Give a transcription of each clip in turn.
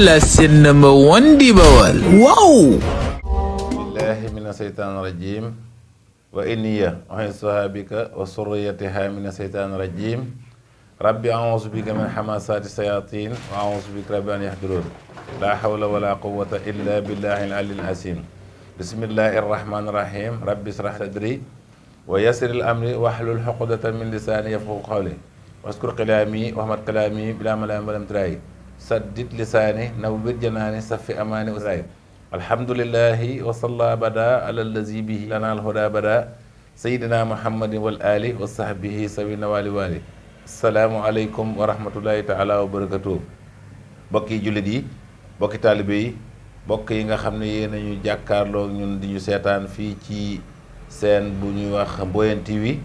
la seen number one di Bawal waaw. billahi mina seytaan rajim wa inniya u'iizuha bika wa surriyataha mina seytaan rajim rabbi a'uuzu bika min hamasaati sayatin wa a'uuzu bika rabbi an yahduruun la hawla wala quwwata illa billahi al-aliyyil azim bismillahi rahmani rahim rabbi israh sadri wa yassir amri wahlul uqdatan min lisani yafqahu qawli waskur kalaami wahmad kalaami bila malaam walam tiraay saddid lisaani nawwir janaani safi amaani usraay alhamdulillahi wa salla bada ala allazi bihi lana alhuda bada sayidina muhammadin wal ali wa sahbihi sawina wali wali asalaamu aleykum wa rahmatullahi taala wa barakatuh bokki jullit yi bokki taalibe yi bokk yi nga xam ne yéen a ñu jàkkaarloo ñun di ñu seetaan fii ci seen bu ñuy wax Mboyeen TV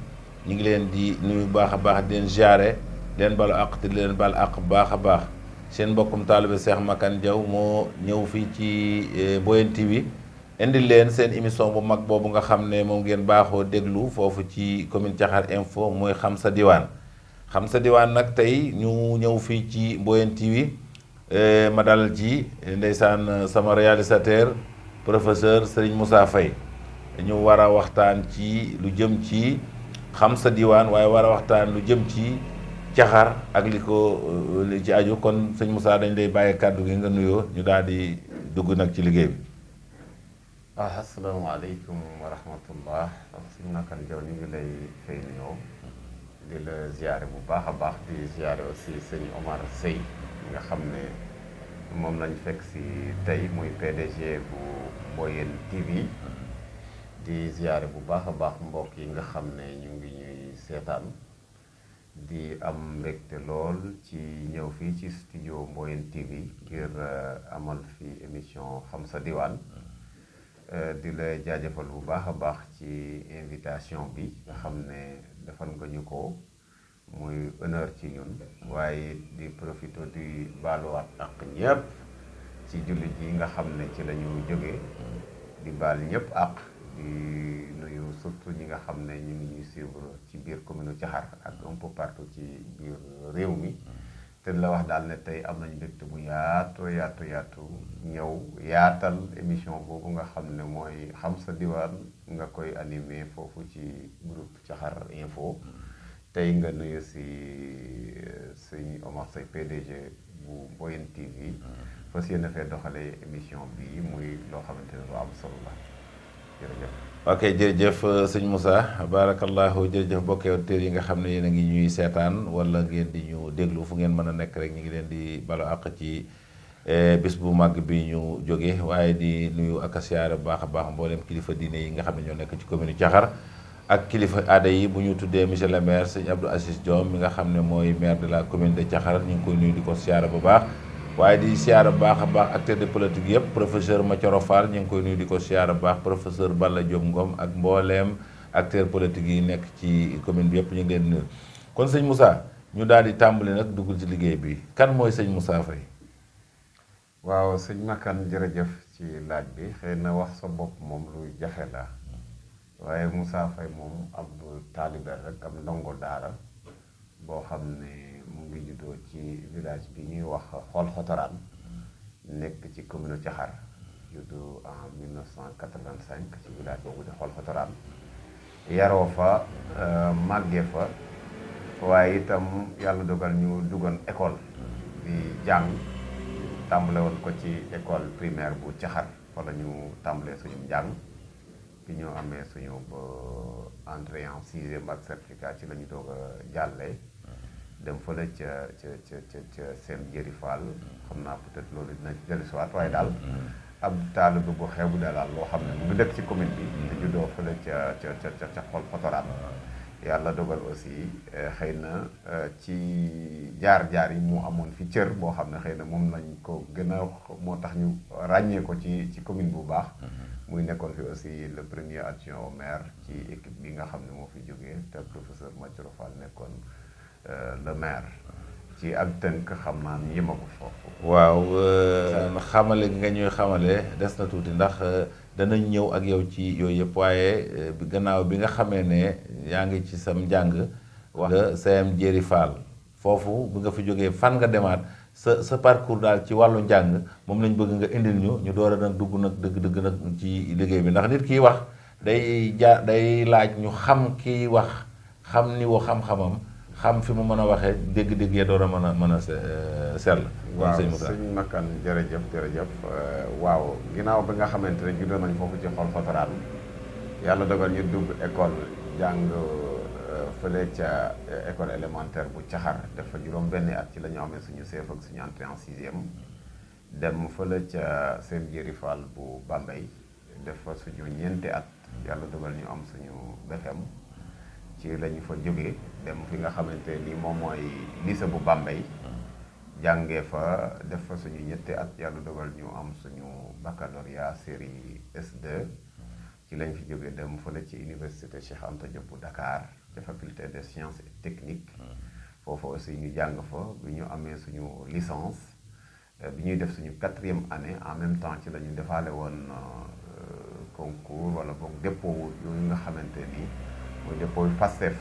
ñu ngi leen di nuyu baax a baax di leen jaare leen balu àq te leen bal àq baax a baax seen mbokkum taalibe Cheikh Makan Diaw moo ñëw fii ci Mboyeen TV indil leen seen émission bu mag boobu nga xam ne moom ngeen baaxoo déglu foofu ci commune Thiakhar Info mooy xam sa diwaan xam sa diwaan nag tey ñu ñëw fii ci Mboyeen TV ma dalal ci ndeysaan sama réalisateur professeur Serigne Moussa Faye ñu war a waxtaan ci lu jëm ci xam sa diwaan waaye war a waxtaan lu jëm ci Thiakhar ak li ko li ci aju kon sëñ Moussa dañ lay bàyyi kàddu gi nga nuyoo ñu daal di dugg nag ci liggéey bi. asalaamaaleykum wa rahmatullah sëñ Makan Diaw ñu ngi lay fay nuyoo di la ziare bu baax a baax di ziare aussi sëñ Omar Seye nga xam ne moom lañ fekk si tey muy PDG bu Mboyeen TV di ziare bu baax a baax mbokk yi nga xam ne ñu ngi ñuy seetaan di am mbégte lool ci ñëw fii ci studio Mboyeen TV ngir amal fi émission xam sa diwaan di la jaajëfal bu baax a baax ci invitation bi nga xam ne defal nga ñu ko muy honneur ci ñun waaye di profito di baaluwaat ak ñëpp ci jullit yi nga xam ne ci la ñu jógee di baal ñëpp ak di nuyu surtout ñi nga xam ne ñu ngi ñuy suivre ci biir commune Thiakhar ak un peu partout ci biir réew mi te la wax daal ne tey am nañ mbégte bu yaatu ñëw yaatal émission boobu nga xam ne mooy xam sa diwaan nga koy animé foofu ci groupe Thiakhar Info tey nga nuyu si sëñ Omar Seye PDG bu Mboyeen TV fas yéene fee doxalee émission bi muy loo xamante ne lu am solo la jërëjëf. ok jërëjëf sëñ Moussa barakallahu jërëjëf bokki auditeurs yi nga xam ne yéen a ngi ñuy seetaan wala ngeen di ñu déglu fu ngeen mën a nekk rek ñu ngi leen di balu àq ci bis bu màgg bi ñu jóge waaye di nuyu ak a siyaare bu baax a baax mboolem kilifa diine yi nga xam ne ñoo nekk ci commune Thiakhar ak kilifa aada yi bu ñu tuddee monsieur le maire sëñ Abdou Aziz Diom mi nga xam ne mooy maire de la commune de Thiakhar ñu ngi koy nuyu di ko siyaare bu baax waaye di siyaare bu baax a baax acteur de politique yëpp professeur Mathioro Fall ñu ngi koy nuyu di ko siyaare bu baax professeur Balla Diop Ngom ak mbooleem acteur politique yi nekk ci commune bi yëpp ñu ngi leen nuyu kon sëñ Moussa ñu daal di tàmbali nag dugg ci liggéey bi kan mooy sëñ Moussa Faye. waaw sëñ Makan jërëjëf ci laaj bi xëy na wax sa bopp moom lu jafe la waaye Moussa Faye moom ab taalibe rek am ndongo daara boo xam ne mu ngi juddoo ci village bi ñuy wax Xol Xotoraan nekk ci commune Thiakhar juddu en 1985 ci village boobu di Xol Xotoraan yaroo fa màggee fa waaye itam yàlla dogal ñu duggoon école di jàng tàmbale woon ko ci école primaire bu Thiakhar fa la ñu tàmbalee suñu njàng bi ñoo amee suñu ba entrée en sixième ak certificat ci la ñu doog a jàllee dem fële ca seen jëri Fall xam naa peut-être loolu dina ci dellusiwaat waaye daal ab taalibe bu xew bu daal loo xam ne mu ngi dëkk ci commune bi te juddoo fële ca Xol Xotoraan yàlla dogal aussi xëy na ci jaar-jaar yi mu amoon fi cër boo xam ne xëy na moom lañ ko gën a moo tax ñu ràññee ko ci commune bu baax muy nekkoon fi aussi le premier adjoint au maire ci équipe bi nga xam ne moo fi jógee te professeur Mathioro Fall nekkoon le maire ci ak tënk xam naa ni yema ko foofu. waaw xamale gi nga ñuy xamale des na tuuti ndax danañ ñëw ak yow ci yooyu yëpp waaye gannaaw bi nga xamee ne yaa ngi ci sam njàng wax nga CM Jéeri Fall foofu bi nga fi jógee fan nga demaat sa parcours daal ci wàllu njàng moom lañ bëgg nga indil ñu door a nag dugg nag dëgg nag ci liggéey bi ndax nit kiy wax day laaj ñu xam kiy wax xam ni woo xam-xamam xam fi mu mën a waxee dégg-dégg ya door a mën a sell. waaw sëñ Makan jërëjëf waaw ginnaaw bi nga xamante ne juddoo nañ foofu ci xol Fataraan yàlla dogal ñu dugg école jàng fële ca école élémentaire bu Caxar def fa juróom-benni at ci la ñu amee suñu CFEE ak suñu entrée en sixième dem fële ca seen Jéeri Fall bu Bambey def fa suñu ñeenti at yàlla dogal ñu am suñu BFEM ci la ñu fa jógee dem fi nga xamante ni moom mooy lycée bu Bambey jàngee fa def fa suñu ñetti at yàlla dogal ñu am suñu baccalauréat série S2 ci lañ fi jógee dem fële ci université Cheikh Anta Diop bu Dakar ca faculté des sciences et techniques foofu aussi ñu jàng fa bi ñu amee suñu licence bi ñuy def suñu 4e année en même temps ci la ñu defaale woon concours wala boog dépôt yooyu nga xamante ni mooy dépôt yu Pastef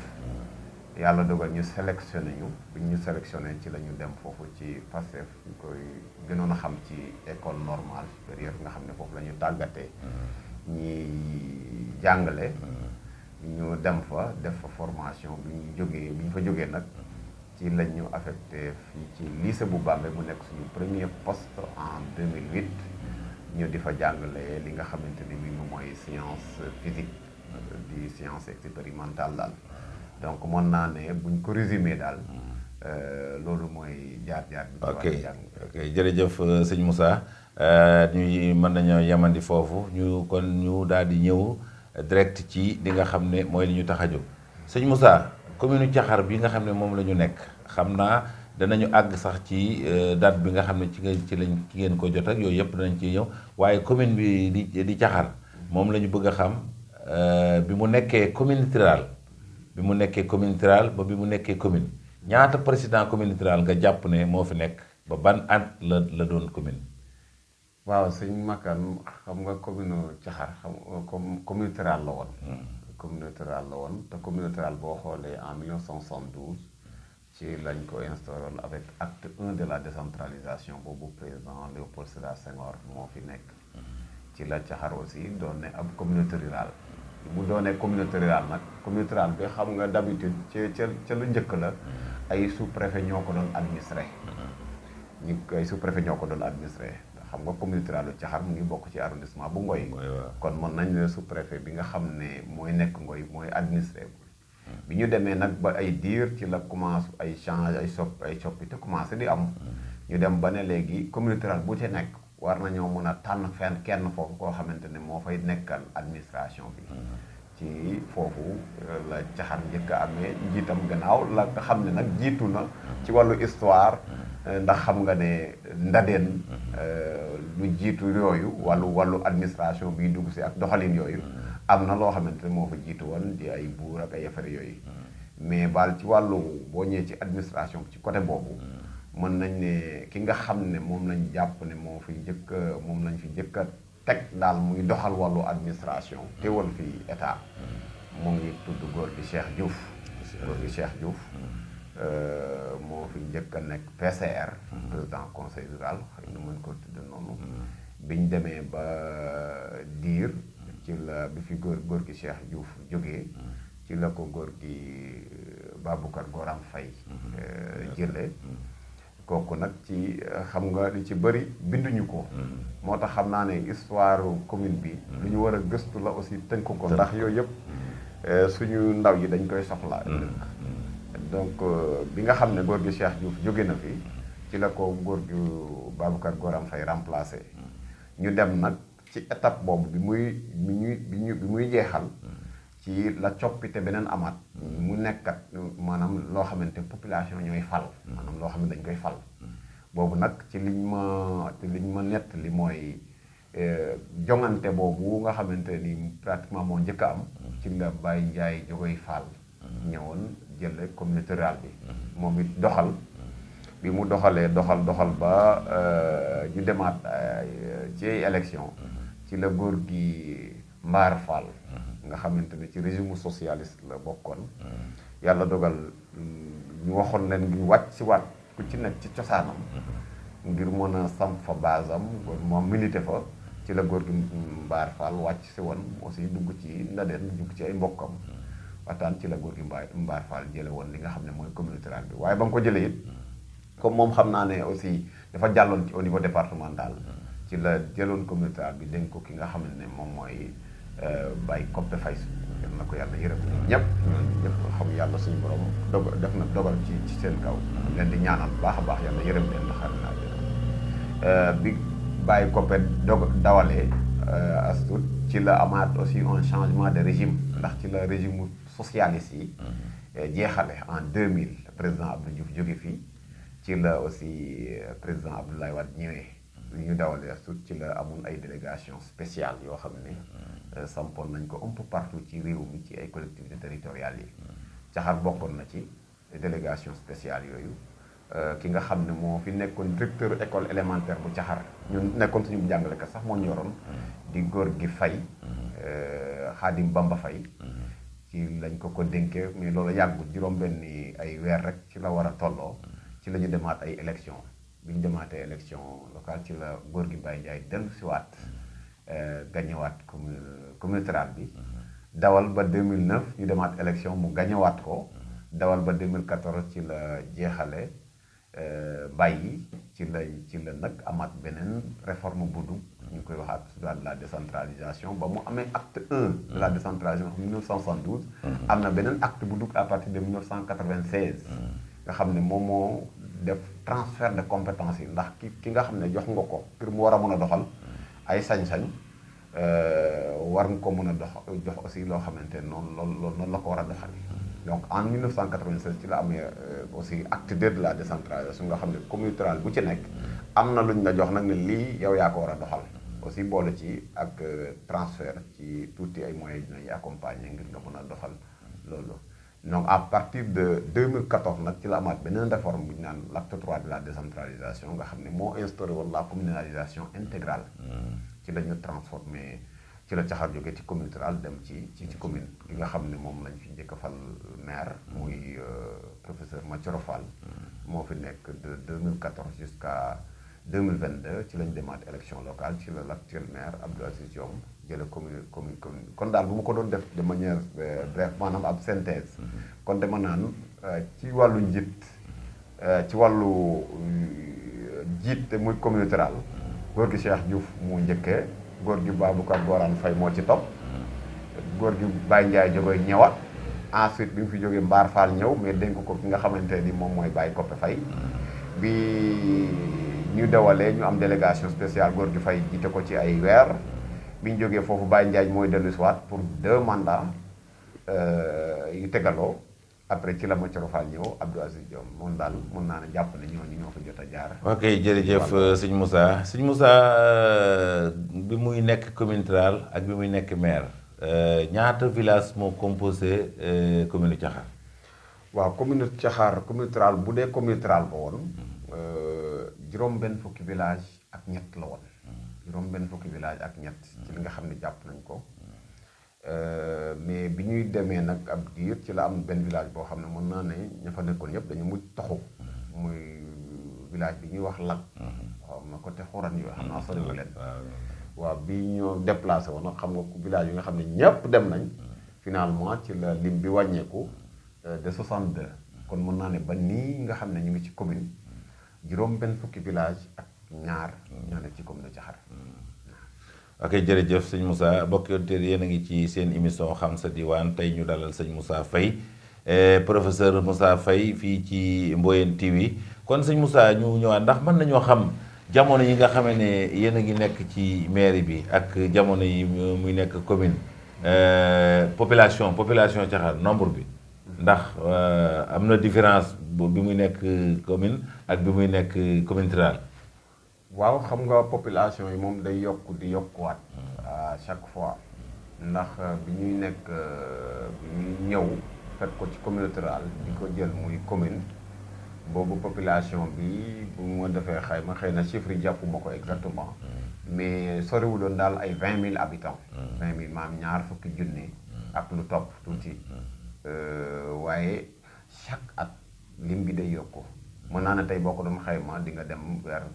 yàlla dogal ñu sélectionné ñu bi ñu sélectionné ci la ñu dem foofu ci Pastef ñu koy gënoon a xam ci école normale supérieure nga xam ne foofu la ñu tàggatee ñi jàngale ñu dem fa def fa formation bi ñu fa jógee nag ci lañ ñu affecté fii ci lycée bu Bambey mu nekk suñu premier poste en 2008 ñu di fa jàngale li nga xamante ni bi mooy science physique di science expérimentale daal donc mën naa ne buñ ko résumé daal loolu mooy jaar-jaar bi. ok jërëjëf sëñ Moussa ñuy mën nañoo yemandi foofu ñu daal di ñëw direct ci li nga xam ne mooy li ñu tax a jóg sëñ Moussa commune Caxar bi nga xam ne moom la ñu nekk xam naa danañu àgg sax ci date bi nga xam ne ci ngeen ko jot ak yooyu yëpp danañ ci ñëw waaye commune bi di Caxar moom la ñu bëgg a xam bi mu nekkee commune rurale ba bi mu nekkee commune ñaata président commune rurale nga jàpp ne moo fi nekk ba ban at la doon commune. waaw sëñ Makan xam nga commune Caxar comme commune rurale la woon. commune rurale la woon te commune rurale boo xoolee en 1972 ci lañ ko instauré woon avec acte 1 de la décentralisation boobu président Léopold Sédar Senghor moo fi nekk. ci la Caxar aussi doon ne ab communauté rurale. bu doonee communauté rurale nag communauté rurale bi xam nga d'habitude ca lu njëkk la ay sous-préfet ñoo ko doon administré. ay sous-préfet ñoo ko doon administré. xam nga communauté rurale Caxar mu ngi bokk ci arrondissement bu Ngoy kon mën nañ ne sous-préfet bi nga xam ne mooy nekk Ngoy mooy administré bi ñu demee nag ba ay diir ci la commencé ay change ay coppite commencé di am ñu dem ba ne léegi communauté rurale bu ci nekk war nañoo mën a tànn kenn foofu koo xamante ne moo fay nekkal administration bi ci foofu la Caxar njëkk a amee njiitam gannaaw la nga xam ne nag jiitu na ci wàllu histoire ndax xam nga ne ndadeen lu jiitu yooyu wàllu administration biy dugg si ak doxalin yooyu am na loo xamante ne moo fa jiitu woon di ay buur ak ay affaire yooyu mais baal ci wàllu boo ñëwee ci administration ci côté boobu mën nañ ne ki nga xam ne moom lañ jàpp ne moom lañ fi njëkk a teg daal muy doxal wàllu administration teewal fi état mu ngi tudd góor gi Cheikh Diouf moo fi njëkk a nekk PCR président conseil rural xëy na mën ko tudd noonu biñ demee ba diir ci la bi fi góor gi Cheikh Diouf jógee ci la ko góor gi Baboucar Goram Faye jële kooku nag ci xam nga li ci bëri binduñu ko moo tax xam naa ne histoire commune bi lu ñu war a gëstu la aussi tënk ko ndax yooyu yëpp suñu ndaw yi dañ koy soxla donc bi nga xam ne góor gi Cheikh Diouf jóge na fi ci la ko góor gi Baboucar Goram Faye remplacé ñu dem nag ci étape boobu bi muy jeexal ci la coppite beneen amaat mu nekkat maanaam loo xamante population ñooy fal maanaam loo xam ne dañ koy fal boobu nag ci liñ ma nett li mooy jongante boobu nga xamante ni pratiquement moo njëkk a am ci la Baye Ndiaye Jogoy Fall ñëwoon jële communauté rurale bi moom it doxal bi mu doxal ba ñu demaat ci ay élection ci la góor gi Mbaar Fall nga xamante ne ci régime socialiste la bokkoon yàlla dogal ñu waxoon leen ngi wàcc si waat ku ci nekk ci cosaanam ngir mën a samp fa basam moom milité fa ci la góor gi Mbaar Fall wàcc si woon aussi dugg ci Ndadeen dugg ci ay mbokkam waxtaan ci la góor gi Mbaar Fall jële woon li nga xam ne mooy communauté rurale bi waaye ba nga ko jëlee it comme moom xam naa ne aussi dafa jàlloon ci au niveau départemental ci la jëloon communauté rurale bi dénk ko ki nga xam ne moom mooy Baye Koppe Faye yal na ko yàlla yërëm ñëpp xam yàlla suñu borom def na dogal ci seen kaw leen di ñaanal baax a baax yàlla yërëm leen xar naa bi Baye Koppe dawalee astut ci la amaat aussi un changement de régime ndax ci la régime socialiste yi jeexale en 2000 président Abdou Diouf jóge fii ci la aussi président Abdoulaye Wade ñëwee li ñu dawalee astut ci la amoon ay délégation spéciale yoo xam ne sampoon nañ ko un peu partout ci réew mi ci ay collectivités territoriales yi Caxar bokkoon na ci délégation spéciale yooyu ki nga xam ne moo fi nekkoon directeur école élémentaire bu Caxar ñun nekkoon suñu jàngalekat sax moo ñu yoroon di góor gi Fay Xaadim Bamba Fay ci lañ ko dénkee mais loolu yàggul juróom-benni ay weer rek ci la war a tolloo ci la ñu demaat ay élection bi ñu demaatee élection locale ci la góor gi Baye Ndiaye dellu siwaat gañewaat communauté rurale bi dawal ba 2009 ñu demaat élection mu gañewaat ko dawal ba 2014 ci la jeexale bàyyi ci la nag amaat beneen réforme bu dugg ñu koy waxaat Soudan de la décentralisation ba mu amee acte 1 de la décentralisation en 1972 am na beneen acte bu dugg à partir de 1996 nga xam ne moom moo def transfert de compétences yi ndax ki nga xam ne jox nga ko pour mu war a mën a doxal ay sañ-sañ war nga ko mën a jox aussi loo xamante noonu noonu la ko war a doxal donc en 1996 ci la amee aussi acte 2 de la décentralisation nga xam ne communauté rurale bu ci nekk am na luñ la jox nag ne lii yow yaa ko war a doxal aussi boole ci ak transfert ci tuuti ay moyens dinañuy accompagner ngir nga mën a doxal loolu donc à partir de 2014 nag ci la amaat beneen réforme bu ñu naan l'acte 3 de la décentralisation nga xam ne moo instauré woon la communalisation intégrale ci la ñu transformé ci la Caxar jógee ci communauté rurale dem ci commune gi nga xam ne moom lañ fi njëkk a fal maire muy professeur Mathioro Fall moo fi nekk de 2014 jusqu'à 2022 ci lañ demaat élection locale ci la l'actuel maire Abdou Aziz Diom jële commune kon daal bu ma ko doon def de manière bref maanaam ab synthèse kon dama naan ci wàllu njiit ci wàllu jiit te muy communauté rurale góor gi Cheikh Diouf mu njëkkee góor gi Baboucar Gorane Faye moo ci topp góor gi Baye Ndiaye jógee ñëwaat ensuite bi mu fi jógee Mbaar Fall ñëw mais dénk ko ki nga xamante ni moom mooy Baye Koppe Faye bi ñu dawalee ñu am délégation spéciale góor gi Faye jiite ko ci ay weer bi ñu jógee foofu Baye Ndiaye mooy dellu si waat pour 2 mandats yu tegaloo après ci la Mathioro Fall ñëw Abdou Aziz Diom moom daal mën naa ne jàpp ne ñooñu ñoo fa jot a jaar. ok jërëjëf sëñ Moussa bi muy nekk commune rurale ak bi muy nekk maire ñaata village moo composé commune Caxar. waaw commune Caxar commune rurale bu dee commune rurale ba woon juróom-benn fukki village ak ñett la woon. juróom-benn fukki village ak ñett ci li nga xam ne jàpp nañ ko. mais bi ñuy demee nag ab diir ci la am benn village boo xam ne mën naa ne ña fa nekkoon yëpp dañu mujj taxu muy village bi ñuy wax Lag waaw na côté xuran yooyu xam naa soriwul leen waaw bi ñu déplacé woon nag xam nga village yi nga xam ne ñëpp dem nañ finalement ci la lim bi wàññeeku de 62 kon mën naa ne ba nii nga xam ne ñu ngi ci commune juróom benn fukki village ak ñaar ñoo nekk ci commune de Caxar. ok jërëjëf sëñ Moussa mbokki auditeurs yéen a ngi ci seen émission xam sa diwaan tey ñu dalal sëñ Moussa Faye professeur Moussa Faye fii ci Mboyeen TV kon sëñ Moussa ñu ñëwaat ndax mën nañoo xam jamono yi nga xamee ne yéen a ngi nekk ci mairie bi ak jamono yi muy nekk commune population Caxar nombre bi ndax am na différence bi muy nekk commune ak bi muy nekk commune rurale. waaw xam nga population yi moom day yokk di yokkuwaat à chaque fois ndax bi ñuy nekk bi ñuy ñëw fekk ko ci communauté rurale di ko jël muy commune boobu population bi bu ma defee xayma xëy na chiffre yi jàppuma ko exactement mais soriwuloon daal ay 20 000 habitants 20 000 maam ñaar fukki junni ak lu topp tuuti waaye chaque at lim bi day yokku mën naa ne tey boo ko doon xayma di nga dem vers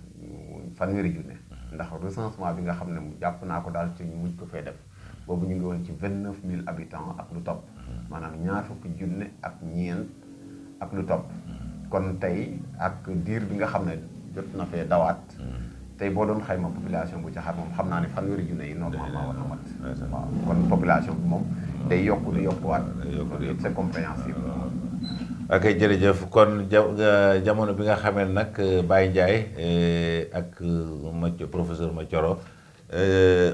fanweeri junne ndax recensement bi nga xam ne jàpp naa ko daal ci ñu mujj ko fee def boobu ñu ngi woon ci 29000 habitants ak lu topp maanaam ñaar fukki junne ak ñeent ak lu topp kon tey ak diir bi nga xam ne jot na fee dawaat tey boo doon xayma population bu Caxaar moom xam naa ne fanweeri junne yi normalement war na mat waaw kon population bi moom day yokku di yokkuwaat c'est compréhensible. ok jërëjëf kon jamono bi nga xamee nag Baye Ndiaye ak professeur Mathioro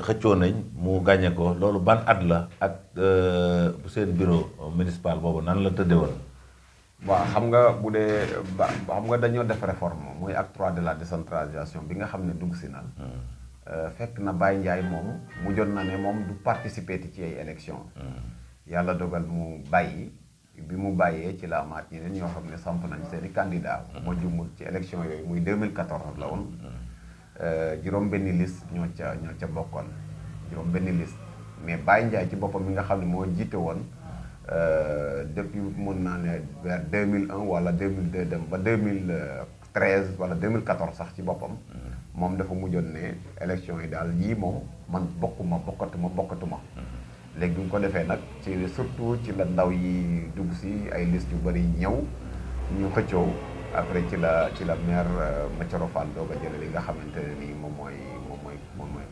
xëccoo nañ mu gagné ko loolu ban at la ak seen bureau municipal boobu nan la tëddee woon. waaw xam nga bu dee xam nga dañoo def réforme mooy acte 3 de la décentralisation bi nga xam ne dugg si na fekk na Baye Ndiaye moom mu jot na ne moom du participer ci ay élection yàlla dogal mu bàyyi bi mu bàyyee ci la amaat ñeneen ñoo xam ne samp nañ seen i candidat moo jumul ci élection yooyu muy 2014 la woon juróom benni liste ñoo ca bokkoon juróom benni liste mais Baye Ndiaye ci boppam mi nga xam ne moo jiite woon depuis mun naa ne vers 2001 wala 2002 dem ba 2013 wala 2014 sax ci boppam moom dafa mujjoon ne élection yi daal yii moom man bokkatuma léegi bi mu ko defee nag ci surtout ci la ndaw yi dugg si ay liste yu bëri ñëw ñu xëccoo après ci la maire Mathioro Fall doog a jële li nga xamante ne nii moom mooy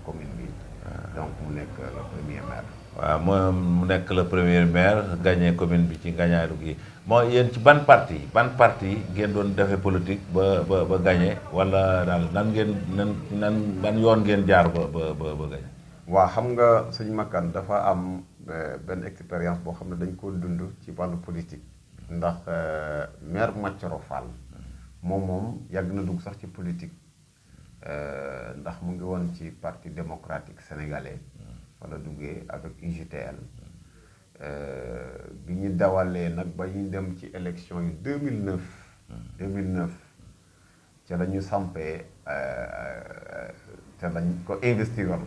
commune bi donc mu nekk le premier maire. waaw mu nekk le premier maire gagné commune bi ci ngañaaru gi moo yéen ci ban parti ngeen doon defee politique ba gagné wala daal nan ban yoon ngeen jaar ba gagné. waaw xam nga sëñ Makan dafa am benn expérience boo xam ne dañ ko dund ci wàllu politique ndax maire Mathioro Fall moom yàgg na dugg sax ci politique ndax mu ngi woon ci parti démocratique sénégalais wala duggee avec UJTL bi ñu dawalee nag ba ñu dem ci élection yi 2009 ca la ñu sampee ca lañ ko investiroon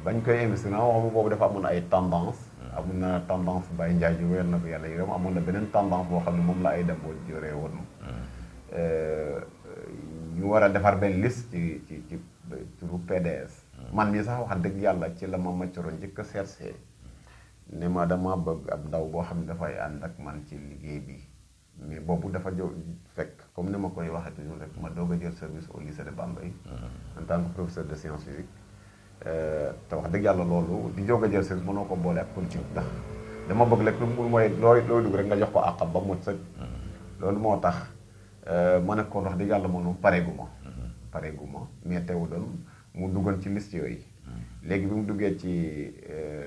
bañ koy investir na wax boobu dafa amoon ay tendance amoon na tendance Baye Ndiaye ju wér na ko yàlla yërëm amoon na beneen tendance boo xam ne moom la ay dem boo joree woon ñu war a defar benn liste ci turu PDS man mii sax wax dëgg yàlla ci la ma Mathioro njëkk a seetsee ne ma dama bëgg ab ndaw boo xam ne dafay ànd ak man ci liggéey bi mais boobu dafa fekk comme ni ma koy waxee toujours rek ma doog a jël service au lycée de Bambey en tant que professeur de sciences physiques te wax dëgg yàlla loolu di jóg a jël service mënoo ko boole ak politique ndax dama bëgg rek lu mu mooy looy dugg rek nga jox ko àqam ba mot sëg loolu moo tax ma ne ko wax dëgg yàlla moom pareegu ma mais teewu doon mu duggoon ci liste yooyu léegi bi mu duggee ci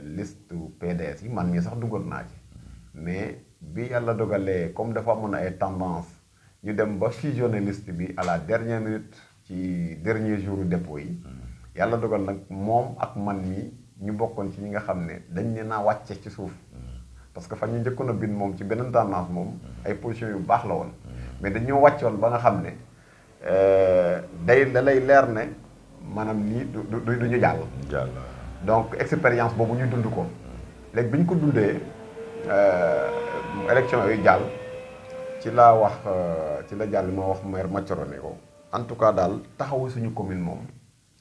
liste PDS yi man mii sax duggoon naa ci mais bi yàlla dogalee comme dafa amoon ay tendance ñu dem ba fusionner liste bi à la dernière minute ci dernier jour dépôt yi yàlla dogal nag moom ak man mi ñu bokkoon ci ñi nga xam ne dañ ne naa wàcce ci suuf parce que fa ñu njëkkoon a bind moom ci beneen tendance moom ay position yu baax la woon mais dañoo wàccoon ba nga xam ne da lay leer ne maanaam lii du ñu jàll donc expérience boobu ñu dund ko léegi bi ñu ko dundee élection yooyu jàll ci laa wax ci la jàll ma wax maire Mathioro ne ko en tout cas daal taxawu suñu commune moom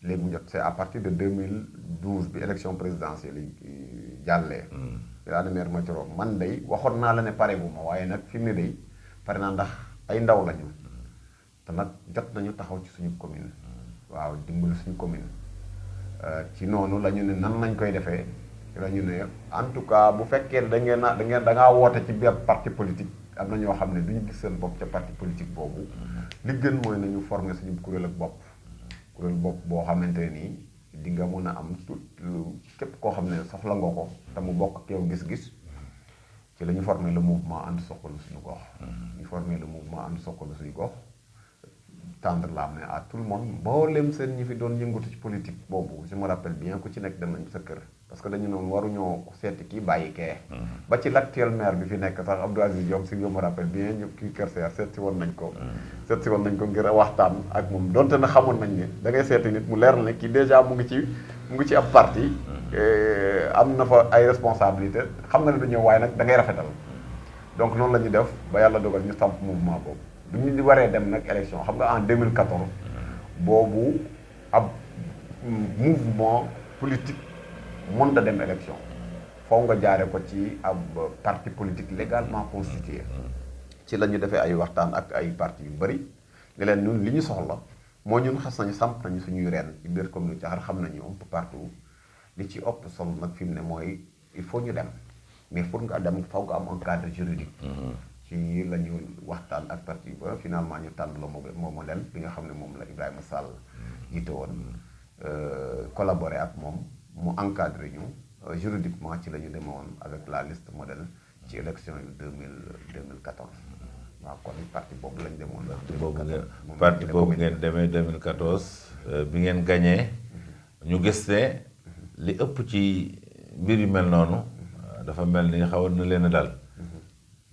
léegi mu jot c'est à partir de 2012 bi élection présidentielle yi jàllee daa ne maire Mathioro man day waxoon naa la ne pare bu ma waaye nag fi mu ne day pare naa ndax ay ndaw lañu te nag jot nañu taxaw ci suñu commune waaw dimbali suñu commune ci noonu la ñu ne nan lañ koy defee ci la ñu ne en tout cas bu fekkee da ngaa woote ci biir parti politique am na ñoo xam ne duñu gis seen bopp ca parti politique boobu li gën mooy nañu former suñu kuréel bopp boo xamante nii di nga mën a am tout lu képp koo xam ne soxla nga ko te mu bokk ak yow gis-gis ci la ñu former le mouvement ànd soxalu suñu gox ñu former le mouvement ànd soxalu suñu gox tendre la main à tout le monde mboolem seen ñi fi doon yëngatu ci politique boobu je me rappelle bien ku ci nekk dem nañ sa kër parce que dañu noonu waruñoo seeti kii bàyyi kee ba ci l'actuel maire bi fi nekk sax Abdou Aziz Diop si je me rappelle bien ñu kii Kër Seer seet si woon nañ ko ngir waxtaan ak moom donte na xamoon nañ ne da ngay seeti nit mu leer na ne kii déjà mu ngi ci ab parti am na fa ay responsabilité xam nga ne du ñëw waaye nag da ngay rafetal donc noonu la ñuy def ba yàlla dogal ñu samp mouvement boobu bu ñu waree dem nag élection xam nga en 2014 boobu ab mouvement politique mën da dem élection foo nga jaare ko ci ab parti politique légalement constitué ci la ñu defee ay waxtaan ak ay parti yu bëri ne leen ñun li ñu soxla moo ñun xas nañu samp nañu suñuy reen ci biir commune Thiakhar xam nañu un peu partout li ci ëpp solo nag fi mu ne mooy il faut ñu dem mais pour nga dem faw nga am un cadre juridique ci la ñu waxtaan ak parti ba finalement ñu tànn la moo modèle bi nga xam ne moom la Ibrahima Sall jiite woon collaborer ak moom mu encadré ñu juridiquement ci la ñu demee woon avec la liste modèle ci élection yu 2014 waaw kon parti boobu lañ demoon. parti boobu ngeen demee 2014 bi ngeen gañee ñu gis ne li ëpp ci mbir yu mel noonu dafa mel ni xawoon na leen a dal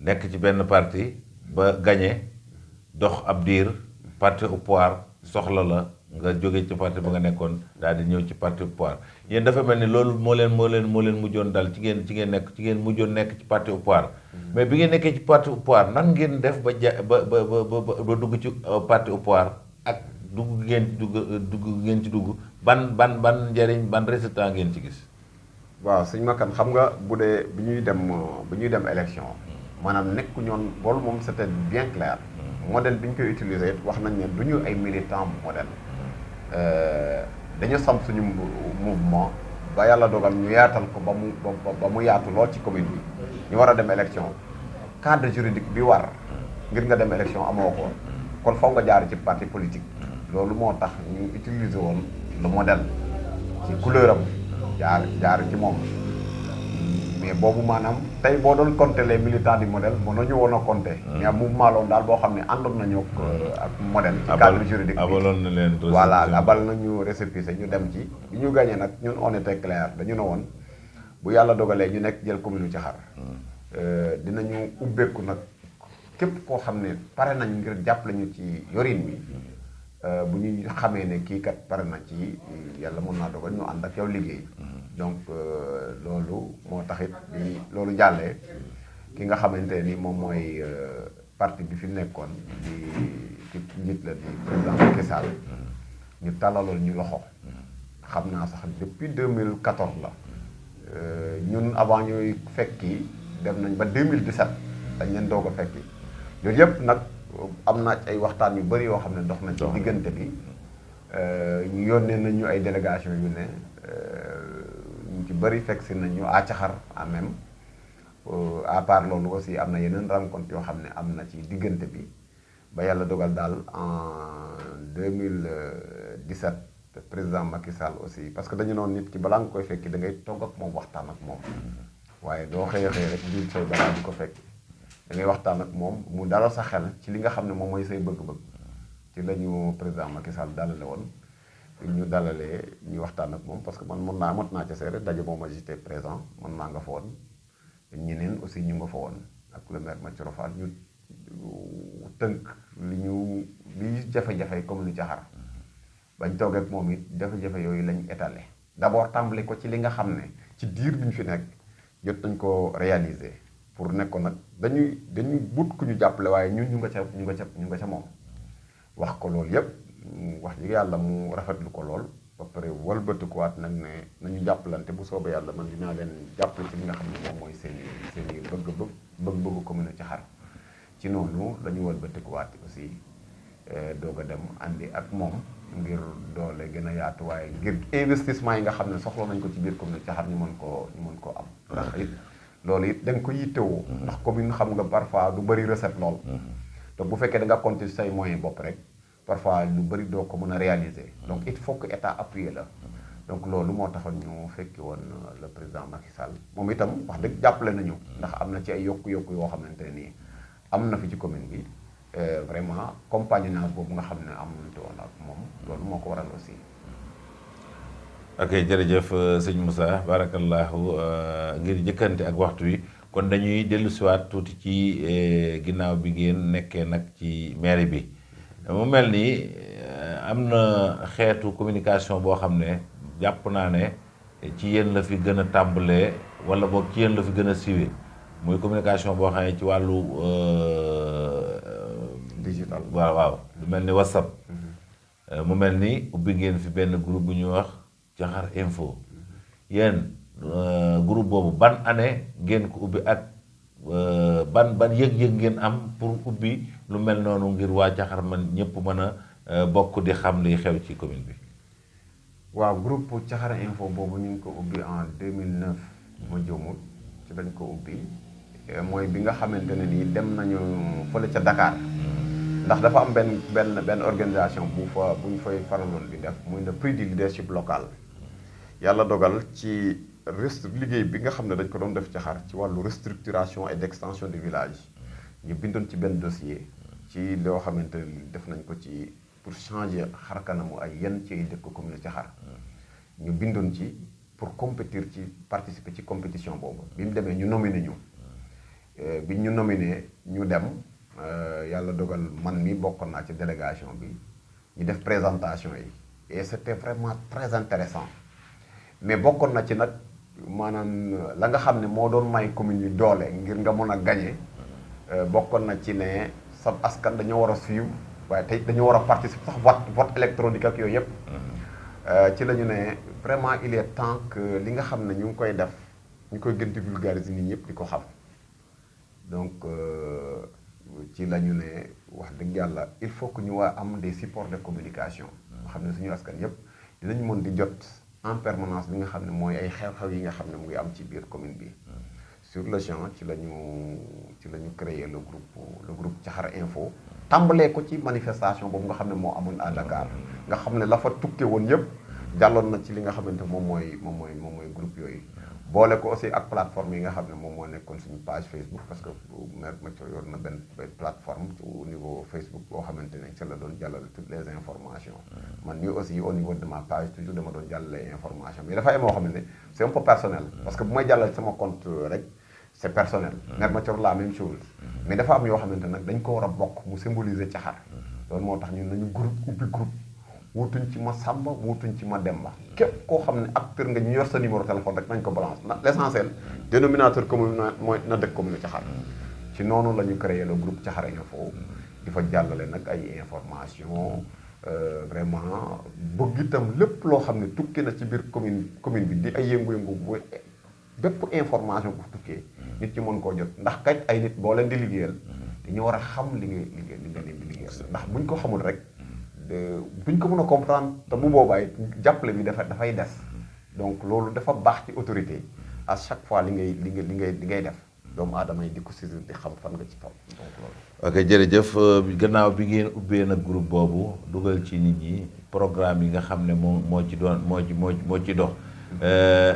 nekk ci benn parti ba gañee dox ab diir parti au pouvoir soxla la nga jóge ci parti ba nga nekkoon daal di ñëw ci parti au pouvoir yéen dafa mel ni loolu moo leen mujjoon dal ci ngeen mujjoon nekk ci parti au pouvoir mais bi ngeen nekkee ci parti au pouvoir nan ngeen def ba dugg ci parti au pouvoir ak dugg ngeen ci dugg ban njariñ ban résultat ngeen ci gis. waaw sëñ Makan xam nga bu dee bi ñuy dem élection maanaam nekku ñoon loolu moom c'était bien clair modèle bi ñu koy utiliser wax nañ ne du ñu ay militant bu modèle dañu samp suñu mouvement ba yàlla dogal ñu yaatal ko ba mu yaatu lool ci commune bi ñu war a dem élection cadre juridique bi war ngir nga dem élection amoo ko kon faw nga jaar ci parti politique loolu moo tax ñu utiliser woon le modèle ci couleur am jaar ci moom mais boobu maanaam tey boo doon compter les militants du modèle mën nañu woon a compter mais mouvement loon daal boo xam ne àndoon nañu ak modèle ci cadre juridique abaloon na leen voilà abal nañu récépissé ñu dem ci bi ñu gagné nag ñun on était clair dañu ne woon bu yàlla dogalee ñu nekk jël commune Thiakhar dinañu ubbeeku nag képp koo xam ne pare nañ ngir jàppale ñu ci yorin bi bu ñu xamee ne kii kat pare na ci yàlla mën naa dogal ñu ànd ak yow liggéey donc loolu moo taxit bi loolu jàllee ki nga xamante ni moom mooy parti bi fi nekkoon di njiit la di président Macky Sall ñu tàllaloon ñu loxo xam naa sax depuis 2014 la ñun avant ñuy fekki dem nañ ba 2017 dañ leen doog a fekki yooyu yëpp nag am na ay waxtaan yu bëri yoo xam ne dox nañ ci diggante bi ñu yónnee nañ ñu ay délégation yu ne ñu ci bëri fekk si nañ ñu à Thiakhar en même à part loolu aussi am na yeneen rencontre yoo xam ne am na ci diggante bi ba yàlla dogal daal en 2017 président Macky Sall aussi parce que dañu noonu nit ki balaa nga koy fekki da ngay togg ak moom waxtaan ak moom waaye doo xëy rek biir say balaa di ko fekki da ngay waxtaan ak moom mu dalal sa xel ci li nga xam ne moom mooy say bëgg-bëgg ci la ñu président Macky Sall dalale woon ñu dalalee ñu waxtaan ak moom parce que man mot naa ca seere daje moom a j'étais présent man maa nga fa woon ñeneen aussi ñu nga fa woon ak le maire Mathioro Fall ñu tënk li jafe-jafe commune Thiakhar bañ toog ak moom it jafe-jafe yooyu lañ étalé d'abord tàmbali ko ci li nga xam ne ci diir bi ñu fi nekk jot nañ ko réaliser pour nekk ko nag dañuy but ku ñu jàppale waaye ñun ñu nga ca moom wax ko loolu yépp wax dëgg yàlla mu rafetlu ko lool ba pare walbatikuwaat nag ne nañu jàppalante bu soobee yàlla man dinaa leen jàppale ci li nga xam ne moom mooy seen i bëgg-bëggu commune Thiakhar ci noonu la ñu walbatikuwaat aussi doog a dem àndi ak moom ngir doole gën a yaatu waaye ngir investissement yi nga xam ne soxla nañ ko ci biir commune Thiakhar ñu mën koo am ndax it loolu it da nga ko yittewoo ndax commune xam nga parfois du bëri recette lool te bu fekkee da nga compter say moyens bopp rek parfois lu bëri doo ko mën a réaliser donc il faut que état appuyer la donc loolu moo taxoon ñu fekki woon le président Macky Sall moom itam wax dëgg jàppale nañu ndax am na ci ay yokku-yokku yoo xamante ne nii am na fi ci commune bi vraiment compagnonnage boobu nga xam ne amuñu woon ak moom loolu moo ko waral aussi. ok jërëjëf sëñ Moussa barakallahu ngir jëkkante ak waxtu wi kon dañuy dellu siwaat tuuti ci ginnaaw bi ngeen nekkee nag ci mairie bi mu mel ni am na xeetu communication boo xam ne jàpp naa ne ci yéen la fi gën a tàmbalee wala boog ci yéen la fi gën a siwee muy communication boo xam ne ci wàllu digital. waaw lu mel ni WhatsApp. mu mel ni ubbi ngeen fi benn groupe bu ñuy wax Caxar Info. yéen groupe boobu ban année ngeen ko ubbi ak ban yëg-yëg ngeen am pour ubbi lu mel noonu ngir waa Caxar man ñëpp mën a bokk di xam liy xew ci commune bi. waaw groupe Caxar Info boobu ñu ngi ko ubbi en 2009 ma jëmul ci lañ ko ubbi mooy bi nga xamante ne nii dem nañu fële ca Dakar. ndax dafa am benn organisation bu ñu fay faraloon di def muy le prix du leadership local. yàlla dogal ci liggéey bi nga xam ne dañ ko doon def Caxar ci wàllu restructuration et d'extension du village ñu bindoon ci benn dossier ci loo xamante ne def nañ ko ci pour changer xarkanamu ay yenn ci ay dëkk commune Caxar ñu bindoon ci pour compétir ci participer ci compétition boobu bi mu demee ñu nominé ñu bi ñu nominé ñu dem yàlla dogal man mi bokkoon naa ci délégation bi ñu def présentation yi et c'était vraiment très intéressant mais bokkoon na ci nag maanaam la nga xam ne moo doon may commune yi doole ngir nga mën a gagner bokkoon na ci ne sa askan dañoo war a suivre waaye tey dañoo war a participer sax vote électronique ak yooyu yëpp ci la ñu ne vraiment il est temps que li nga xam ne ñu ngi koy def ñu koy gën di vulgariser nit ñëpp di ko xam donc ci la ñu ne wax dëgg yàlla il faut que ñu waa am des supports de communication nga xam ne suñu askan yëpp dinañ mën di jot en permanence li nga xam ne mooy ay xew-xew yi nga xam ne mu ngi am ci biir commune bi sur le champ ci la ñu créé le groupe Caxar Info tàmbalee ko ci manifestation boobu nga xam ne moo amoon à Dakar nga xam ne la fa tukke woon yëpp jàlloon na ci li nga xamante moom mooy groupe yooyu boole ko aussi ak plateforme yi nga xam ne moom moo nekkoon suñu page Facebook parce que maire Mathieu yor na benn plateforme au niveau Facebook boo xamante ne ca la doon jàllale toutes les informations man ñu aussi au niveau de ma page toujours dama doon jàllale information mais dafa am moo xam ne c'est un peu personnel parce que bu may jàllale sama compte rek c'est personnel maire Mathieu la même chose mais dafa am yoo xamante nag dañ ko war a bokk mu symboliser Caxar loolu moo tax ñun nañu ubbi groupe wutuñ ci ma Samba wutuñ ci ma Demba képp koo xam ne acteur nga ñu yor sa numéro téléphone rek nañ ko balance l'essentiel dénominateur commun mooy na dëkk commune Caxar ci noonu la ñu créé le groupe Caxar Info di fa jàllale nag ay information vraiment bëgg itam lépp loo xam ne tukki na ci biir commune bi di ay yëngu-yëngu bu bépp information bu tukkee nit ñi mën koo jot ndax kay ay nit boo leen di liggéeyal dañu war a xam li nga leen di liggéeyal ndax buñ ko xamul rek duñ ko mën a comprendre te bu boobaay jàppale bi dafay des donc loolu dafa baax ci autorité à chaque fois li ngay def doomu aadama yi di ko saisir di xam fan nga ci toll donc loolu. ok jërëjëf gannaaw bi ngeen ubbee nag groupe boobu dugal ci nit ñi programme yi nga xam ne moo ci dox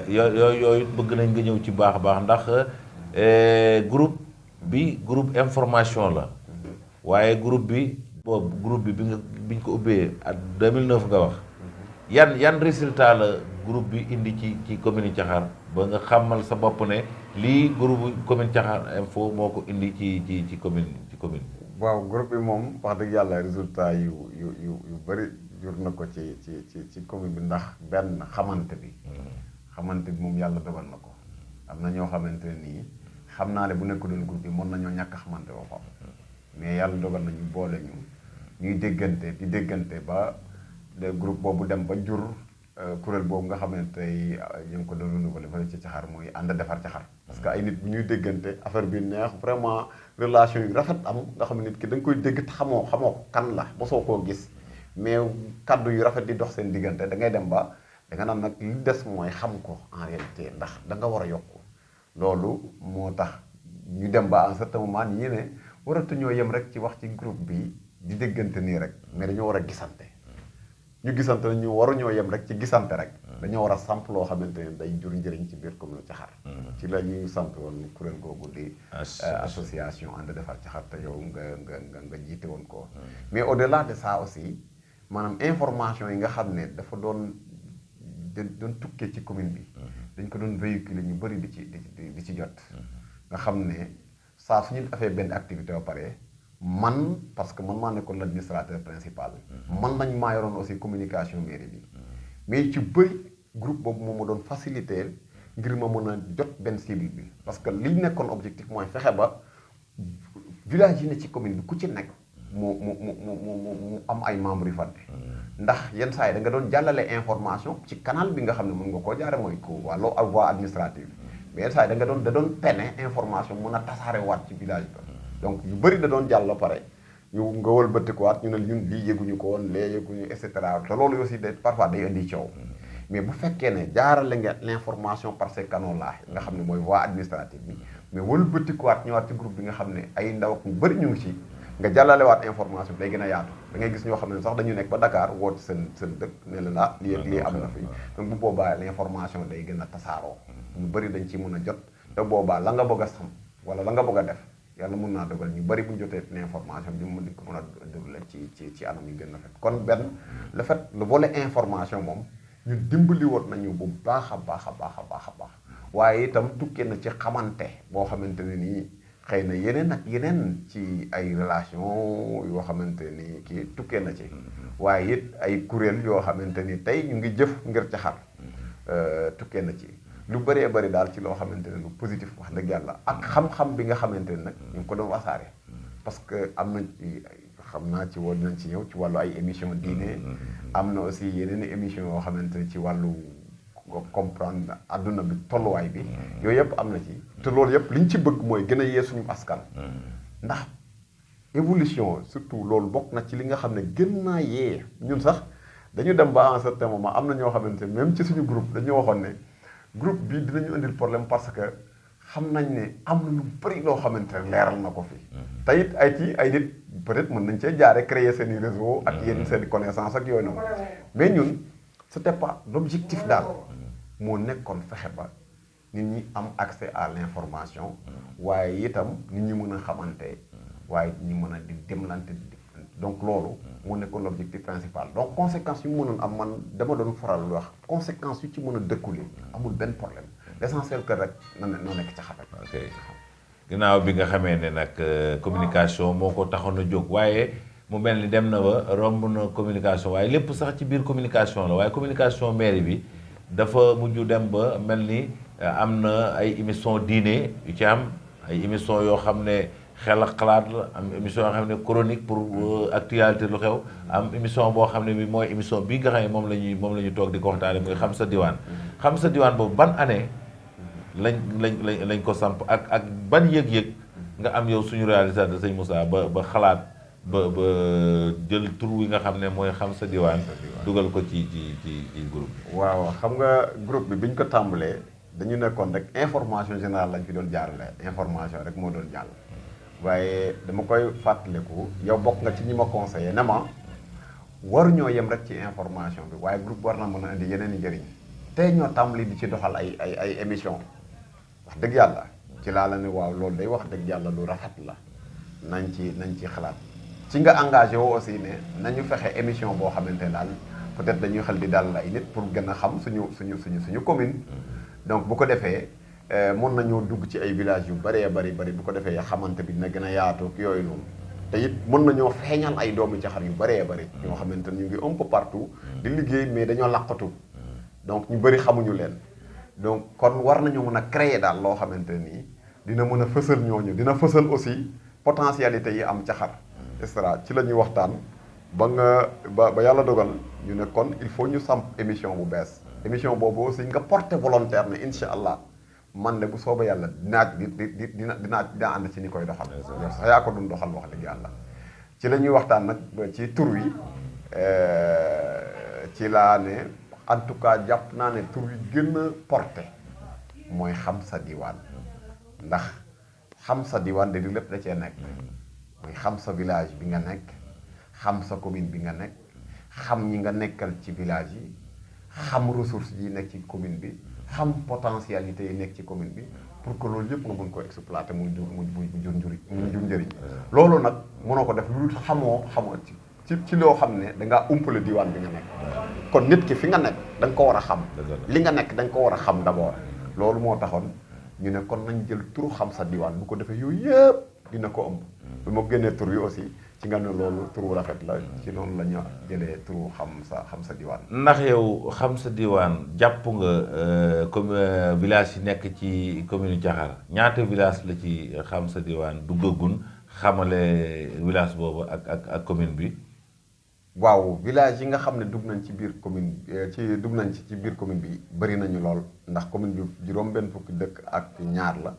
yooyu bëgg nañ nga ñëw ci baax a baax ndax groupe information la waaye groupe bi biñ ko ubbee at 2009 nga wax yan résultat la groupe bi indi ci commune Caxar ba nga xamal sa bopp ne lii groupe commune Caxar Info moo ko indi ci commune waaw groupe bi moom wax dëgg yàlla résultat yu bëri jur na ko ci commune bi ndax benn xamante bi moom yàlla dogal na ko am na ñoo xamante ne nii xam naa ne bu nekk doon groupe bi mën nañoo ñàkk xamante boppam mais yàlla dogal na ñu boole ñuy déggante ba le groupe boobu dem ba jur kuréel boobu nga xamante tey ñu ngi ko doon renouveler fële ci Caxar muy ànd defar Caxar parce que ay nit bu ñuy déggante affaire bi neex vraiment relation yu rafet am nga xam ne nit ki da nga koy dégg te xamoo ko kan la mosoo koo gis mais kaddu yu rafet di dox seen diggante da ngay dem ba da nga naan nag li des mooy xam ko en réalité ndax da nga war a yokku loolu moo tax ñu dem ba à un certain moment ñi ne waratuñoo yem rek ci wax ci groupe bi di déggante nii rek mais dañoo war a gisante ñu gisante ne ñu waruñoo yem rek ci gisante rek dañoo war a samp loo xamante ne day jur njëriñ ci biir commune Caxar ci la ñuy samp woon kuréel googu di association ànd defar Caxar te yow nga jiite woon ko mais au delà de ça aussi maanaam information yi nga xam ne dafa doon tukkee ci commune bi dañ ko doon véhiculer ñu bëri di ci jot nga xam ne saa su ñu defee benn activité ba pare man parce que man maa nekkoon l'administrateur principal man nañ maa yoroon aussi communication mairie bi mais ci bëri groupe boobu moom ma doon faciliter ngir ma mën a jot benn cible bi parce que li nekkoon objectif mooy fexe ba village yi ne ci commune bi ku ci nekk mu am ay membres yu fa ndax yenn saa yi da nga doon jàllale information ci canal bi nga xam ne mën nga koo jaare mooy ko wàllu voie administrative mais yenn saa yi da doon pene information mën a tasaare waat ci village ba donc yu bëri da doon jàll la pare ñu nga wëlbatikuwaat ñu ne ñun lii yëguñu ko woon lee yëguñu et cetera te loolu aussi parfois day indi coow mais bu fekkee ne jaarale nga l'information par ces canaux là nga xam ne mooy voie administrative bi mais wëlbatikuwaat ñëwaat ci groupe bi nga xam ne ay ndaw ak ñu bëri ñu ngi ci nga jàllalewaat information bi day gën a yaatu da ngay gis ñoo xam ne sax dañu nekk ba Dakar woote seen dëkk ne la naa lii ak lii am na fi donc bu boobaa l'information day gën a tasaaroo ñu bëri dañ ci mën a jot te boobaa la nga bëgg a xam wala la nga bëgg a def yàlla mën naa dogal ñu bëri bu ñu jotee l'information bi mu di ko mën a déroulé ci anam yu gën a fet kon benn le fait le volet information moom ñu dimbali woon nañu bu baax a baax a baax a baax a baax waaye itam tukkee na ci xamante boo xamante ne nii xëy na yeneen ak yeneen ci ay relation yoo xamante ni kii tukkee na ci waaye it ay kuréel yoo xamante ni tey ñu ngi jëf ngir caxar tukkee na ci lu bëree bëri daal ci loo xamante ne lu positif wax dëgg yàlla ak xam-xam bi nga xamante ne nag ñu ngi ko doon wasaare parce que am na ci xam naa ci woon nañ ci ñëw ci wàllu ay émission diine am na aussi yeneen émission yoo xamante ne ci wàllu comprendre adduna bi tolluwaay bi yooyu yëpp am na ci te loolu yëpp liñ ci bëgg mooy gën a yee suñu askan ndax évolution surtout loolu bokk na ci li nga xam ne gën naa yee ñun sax dañu dem ba à un certain moment am na ñoo xamante ne même ci suñu groupe dañu waxoon ne groupe bi dinañu indil problème parce que xam nañ ne am na lu bëri loo xamante ne leeral na ko fi te it ay nit peut-être mën nañ cee jaare créer seen i réseau ak yenn seen i connaissance ak yooyu noonu mais ñun c'était pas l'objectif daal moo nekkoon fexe ba nit ñi am accès à l'information waaye itam nit ñi mën a xamante waaye ñi mën a di demlante donc loolu moo nekkoon l'objectif principal donc conséquences yu mënoon am man dama doon faral lu wax conséquences yu ci mën a découler amul benn problème l'essentiel que rek noo nekk ca xatak ok ginnaaw bi nga xamee ne nag communication moo ko taxoon a jóg waaye mu mel ni dem na ba romb na communication waaye lépp sax ci biir communication la waaye communication mairie bi dafa mujj dem ba mel ni am na ay émission diine yu ci am ay émission yoo xam ne xel ak xalaat la am émission yoo xam ne chronique pour actualité lu xew am émission boo xam ne bi mooy émission bii nga xam ne moom la ñuy toog di ko waxtaane muy xam sa diwaan xam sa diwaan boobu ban année lañ ko samp ak ban yëg-yëg nga am yow suñu réalisateur sëñ Moussa ba xalaat ba jël tur wi nga xam ne mooy xam sa diwaan dugal ko ci groupe bi waaw xam nga groupe bi biñ ko tàmbalee dañu nekkoon rek information générale lañ fi doon jaarale information rek moo doon jàll waaye dama koy fàttaliku yow bokk nga ci ñi ma conseillé ne ma waruñoo yem rek ci information bi waaye groupe war na mën a indi yeneen i njëriñ tey ñoo tàmbali di ci doxal ay émission wax dëgg yàlla ci laa la ne waaw loolu day wax dëgg yàlla lu rafet la nañ ci xalaat ci nga engagé woo aussi ne nañu fexe émission boo xamante ne daal peut-être dañuy xel di dalal ay nit pour gën a xam suñu commune donc bu ko defee mën nañoo dugg ci ay villages yu bëree bëri bu ko defee xamante bi dina gën a yaatu ak yooyu noonu te it mën nañoo feeñal ay doomu caxar yu bëree bëri ñoo xamante ne ñu ngi un peu partout di liggéey mais dañoo laqatu donc ñu bëri xamuñu leen donc kon war nañu mën a créer daal loo xamante nii dina mën a fësal ñooñu dina fësal aussi potentialité yi am caxar et cetera ci la ñuy waxtaan ba yàlla dogal ñu ne kon il faut ñu samp émission bu bees émission boobu aussi nga porté volontaire ne incha allah man de bu soobee yàlla dinaa ànd ci ni koy doxal yow sax yaa ko doon doxal wax dëgg yàlla ci la ñuy waxtaan nag ci tur wi ci laa ne en tout cas jàpp naa ne tur wi gën a porté mooy xam sa diwaan ndax xam sa diwaan de di lépp da cee nekk mooy xam sa village bi nga nekk xam sa commune bi nga nekk xam ñi nga nekkal ci village yi xam ressources yi nekk ci commune bi xam potentialité yi nekk ci commune bi pour que loolu yëpp nga mën ko exploiter mu jur njëriñ loolu nag mënoo ko def lu xamoo ci loo xam ne dangaa umpale diwaan bi nga nekk kon nit ki fi nga nekk da nga ko war a xam li nga nekk da nga ko war a xam d'abord loolu moo taxoon ñu ne kon nañ jël turu xam sa diwaan bu ko defee yooyu yëpp dina ko ëmb bi ma génnee tur yi aussi ci nga ne loolu turu rafet la ci noonu la ñu jëlee turu xam sa diwaan ndax yow xam sa diwaan jàpp nga comme village yi nekk ci commune Diakhar ñaata village la ci xam sa diwaan duggagun xamale village boobu ak commune bi. waaw village yi nga xam ne dugg nañ ci biir commune dugg nañ ci biir commune bi bëri nañu lool ndax commune bi juróom-benn fukki dëkk ak ñaar la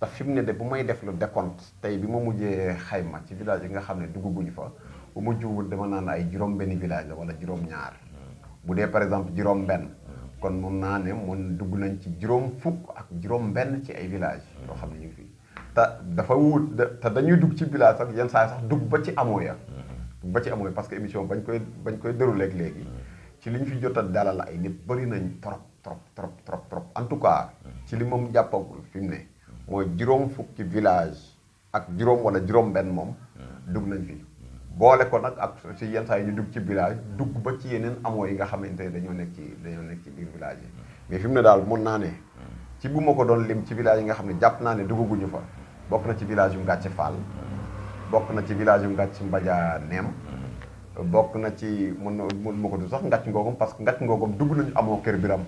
te fi mu ne de bu may def lu décompte tey bi ma mujjee xayma ci village yi nga xam ne dugguñu fa bu ma juumul dama naan ay juróom-benni village la wala juróom-ñaar bu dee par exemple juróom-benn kon mun naa ne mun dugg nañ ci juróom fukk ak juróom-benn ci ay village yoo xam ne ñu ngi fi te dafa wut te dañuy dugg ci village sax yenn saa sax dugg ba ci amoo ya ba ci amoy parce que émission bañ koy déroulé léegi ci li ñu fi jot a dalal ay nit bëri nañ trop en tout cas ci li moom jàppagul fi mu ne mooy juróom fukki village ak juróom wala juróom benn moom dugg nañ fi boole ko nag ak ci yenn saa yi ñu dugg ci village dugg ba ci yeneen amoo yi nga xamante ne dañoo nekk ci biir village yi mais fi mu ne daal mun naa ne ci bu ma ko doon lim ci village yi nga xam ne jàpp naa ne duggaguñu fa bokk na ci village yu Ngàcce Fall bokk na ci village yu Ngàcc Mbadia Neem bokk na ci mun ma ko du sax Ngàcc Ngogom parce que Ngàcc Ngogom dugg nañu amoo Kër Biram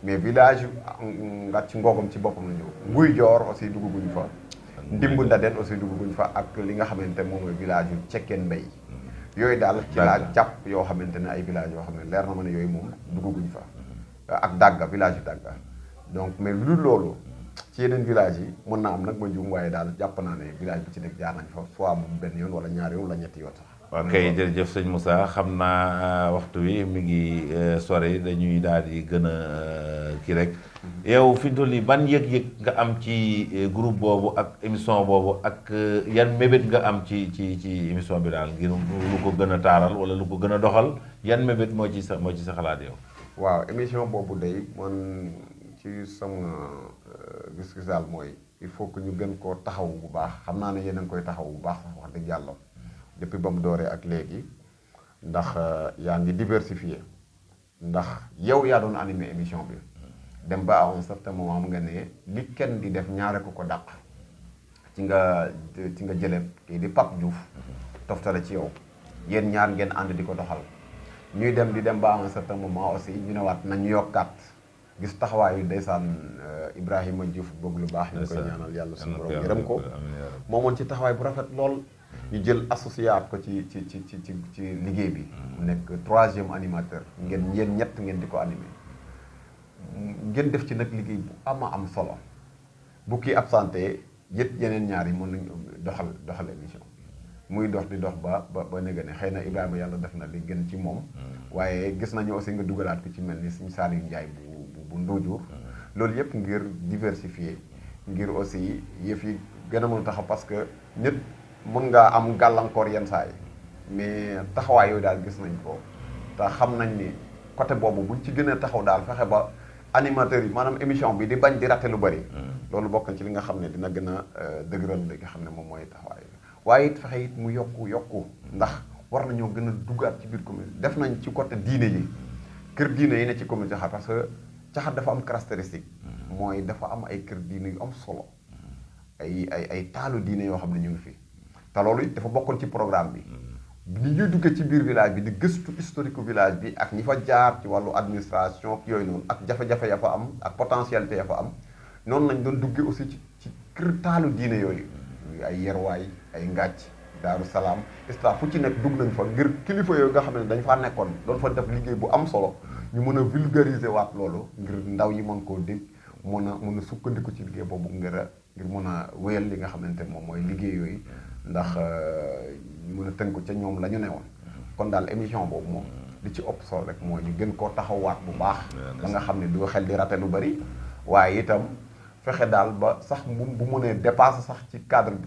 mais village yu Ngàcc Ngogom ci boppam la ñëw Nguy Joor aussi dugguñu fa Ndimb Ndaden aussi dugguñu fa ak li nga xamante moom mooy village yu Cekkeen Mbay yooyu daal ci laa jàpp yoo xamante ne ay village yoo xam ne leer na ma ne yooyu moom dugguñu fa ak Dagga village yu Dagga donc mais lu dul loolu ci yeneen village yi mën naa am nag ma juum waaye daal jàpp naa ne village bi ci nekk jaar nañ fa soit mu benn yoon wala ñaari yoon wala ñetti yoon sax. waaw kay jërëjëf sëñ Moussa xam naa waxtu wi mi ngi sore dañuy daal di gën a kii rek yow fi mu toll nii ban yëg-yëg nga am ci groupe boobu ak émission boobu ak yan mébét nga am ci émission bi daal ngir lu ko gën a taaral wala lu ko gën a doxal yan mébét moo ci sa xalaat yow. waaw émission boobu day man ci sama gis-gis daal mooy il faut que ñu gën koo taxaw bu baax xam naa ne yéen a ngi koy taxaw bu baax sax wax dëgg yàlla depuis ba mu dooree ak léegi ndax yaa ngi diversifié ndax yow yaa doon animé émission bi dem ba à un certain moment nga ne li kenn di def ñaare ko dàq ci nga jëlee kii di Pape Diouf toftale ci yow yéen ñaar ngeen ànd di ko doxal ñuy dem di dem ba à un certain moment aussi ñu ne waat nañu yokkaat gis taxawaayu ndeysaan Ibrahima Diouf bëgg lu baax ñu koy ñaanal yàlla suñu borom yërëm ko moomoon ci taxawaay bu rafet lool ñu jël associé ko ci liggéey bi mu nekk 3e animateur yéen ñett ngeen di ko animé ngeen def ci nag liggéey bu am solo bu kii absenté yeneen ñaar yi mën nañu doxal émission muy dox di dox ba néega ne xëy na Ibrahima yàlla def na li gën ci moom waaye gis nañu aussi nga dugalaat ko ci mel ni suñu Saliou Ndiaye bu Ndojour loolu yëpp ngir diversifier ngir aussi yëf yi gën a mën a taxaw parce que nit mën ngaa am gàllankoor yenn saa yi mais taxawaay yooyu daal gis nañ ko te xam nañ ni côté boobu buñ ci gën a taxaw daal fexe ba animateurs yi maanaam émission bi di bañ di raté lu bari loolu bokk na ci li nga xam ne dina gën a dëgëral li nga xam ne moom mooy taxawaay waaye it fexe it mu yokku ndax war nañoo gën a duggaat ci biir commune def nañ ci côté diine yi kër diine yi ne ci commune Caxar parce que Caxar dafa am caractéristique mooy dafa am ay kër diine yu am solo ay taalu diine yoo xam ne ñu ngi fi te loolu it dafa bokkoon ci programme bi ni ñuy duggee ci biir village bi di gëstu historique village bi ak ñi fa jaar ci wàllu administration yooyu noonu ak jafe-jafe ya fa am ak potentialité ya fa am noonu lañ doon duggee aussi ci kër taalu diine yooyu ay yerwaay ay ngàcc Daaru Salaam isla fu ci nekk dugg nañ fa ngir kilifa yooyu nga xam ne dañ faa nekkoon doon fa def liggéey bu am solo ñu mën a vulgariser waat loolu ngir ndaw yi mën koo dégg mën a sukkandiku ci liggéey boobu ngir mën a wéyal li nga xamante moom mooy liggéey yooyu ndax ñu mën a tënku ca ñoom la ñu newoon kon daal émission boobu moom li ci ëpp solo rek mooy ñu gën koo taxawaat bu baax ba nga xam ne du xel di raté lu bari waaye itam fexe daal ba sax bu mënee dépassé sax ci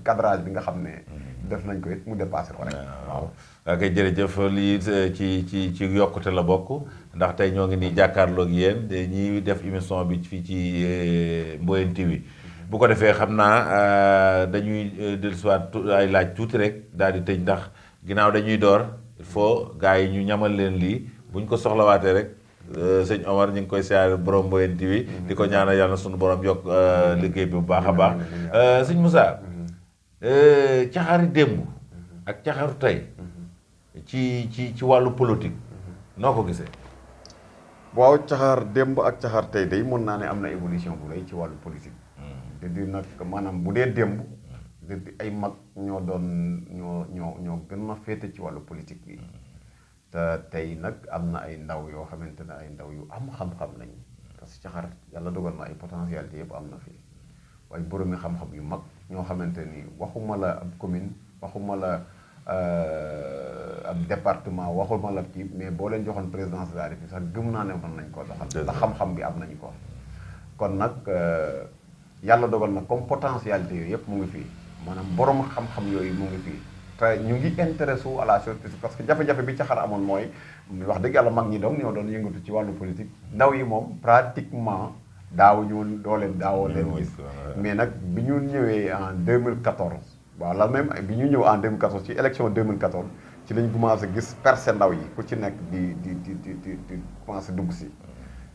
cadrage bi nga xam ne def nañ ko it mu dépassé ko rek waaw ok jërëjëf lii ci yokkute la bokk ndax tey ñoo ngi nii jàkkaarloog yéen ñi def émission bi fii ci Mboyeen TV bu ko defee xam naa dañuy dellusiwaat ay laaj tuuti rek daal di tëj ndax ginnaaw dañuy door il faut gars yi ñu ñamal leen lii buñ ko soxlawaatee rek sëñ Omar ñu ngi koy siyaare borom Mboyeen TV di ko ñaanal yàlla suñu borom yokk liggéey bi bu baax a baax sëñ Moussa caxari démb ak caxaru tey ci wàllu politique noo ko gisee. waaw caxaar démb ak caxaar tey day mën naa ne am na évolution bu rëy ci wàllu politique. te di nag maanaam bu dee démb ay mag ñoo doon ñoo gën a féete ci wàllu politique bi te tey nag am na ay ndaw yoo xamante ne ay ndaw yu am xam-xam lañ parce que Caxar yàlla dogal na ay potentialité yëpp am na fi waaye boromi xam-xam yu mag ñoo xamante ni waxuma la ab commune waxuma la ab département waxuma la kii mais boo leen joxoon présidence de la République sax gëm naa ne mën nañ koo doxal ndax xam-xam bi am nañu ko kon nag yàlla dogal na comme potentialité yooyu yëpp mu ngi fii maanaam borom xam-xam yooyu mu ngi fii te ñu ngi intéressé wu à la chose parce que jafe-jafe bi Caxar amoon mooy wax dëgg yàlla mag ñi doon ñoo doon yëngatu ci wàllu politique ndaw yi moom pratiquement daawoo leen gis mais nag bi ñu ñëwee en 2014 waaw la même bi ñu ñëw en 2014 ci élection 2014 ci lañ commencé gis percé ndaw yi ku ci nekk di commencé dugg si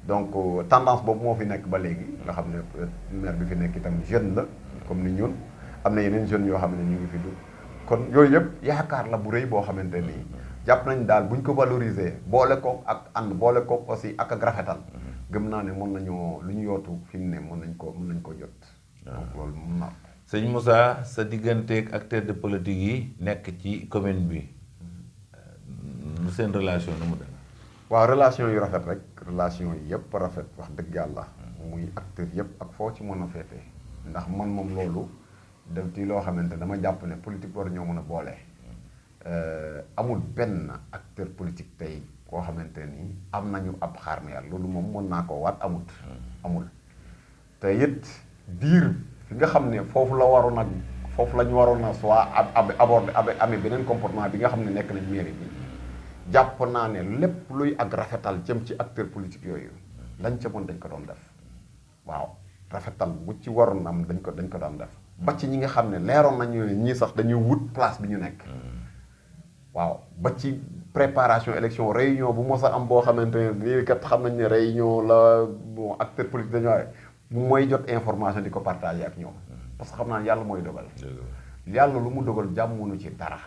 donc tendance boobu moo fi nekk ba léegi nga xam ne maire bi fi nekk itam jeune la comme ni ñun am na yeneen jeunes yoo xam ne ñu ngi fi dugg kon yooyu yëpp yaakaar la bu rëy boo xamante nii jàpp nañ daal buñ ko valoriser boole ko ak ànd boole ko aussi ak rafetal gëm naa ne mën nañoo lu ñu yootu fi mu ne mën nañ ko jot donc loolu mën naa sëñ Moussa sa digganteeg acteur de politique yi nekk ci commune bi lu seen relation nu mu dem waaw relation yu rafet rek relation yi yëpp rafet wax dëgg yàlla muy acteur yëpp ak foo ci mën a féetee ndax man moom loolu def ci loo xamante dama jàpp ne politique war ñoo mën a boole amul benn acteur politique tey koo xamante ni am nañu ab xaar ma yàlla loolu moom mën naa koo waat amul te it diir fi nga xam ne foofu lañu waroon a soit aborder amee beneen comportement bi nga xam ne nekk nañ mairie bi jàpp naa ne lépp luy ak rafetal jëm ci acteur politique yooyu lañ ca mën dañ ko doon def waaw rafetal bu ci waroon am dañ ko doon def ba ci ñi nga xam ne leeroon nañu ne ñii sax dañuy wut place bi ñu nekk waaw ba ci préparation élection réunion bu mos a am boo xamante ne lii kat xam nañ ne réunion la bon acteur politique dañoo waaye mu mooy jot information di ko partager ak ñoom parce que xam naa yàlla mooy dogal yàlla lu mu dogal jàmmunu ci dara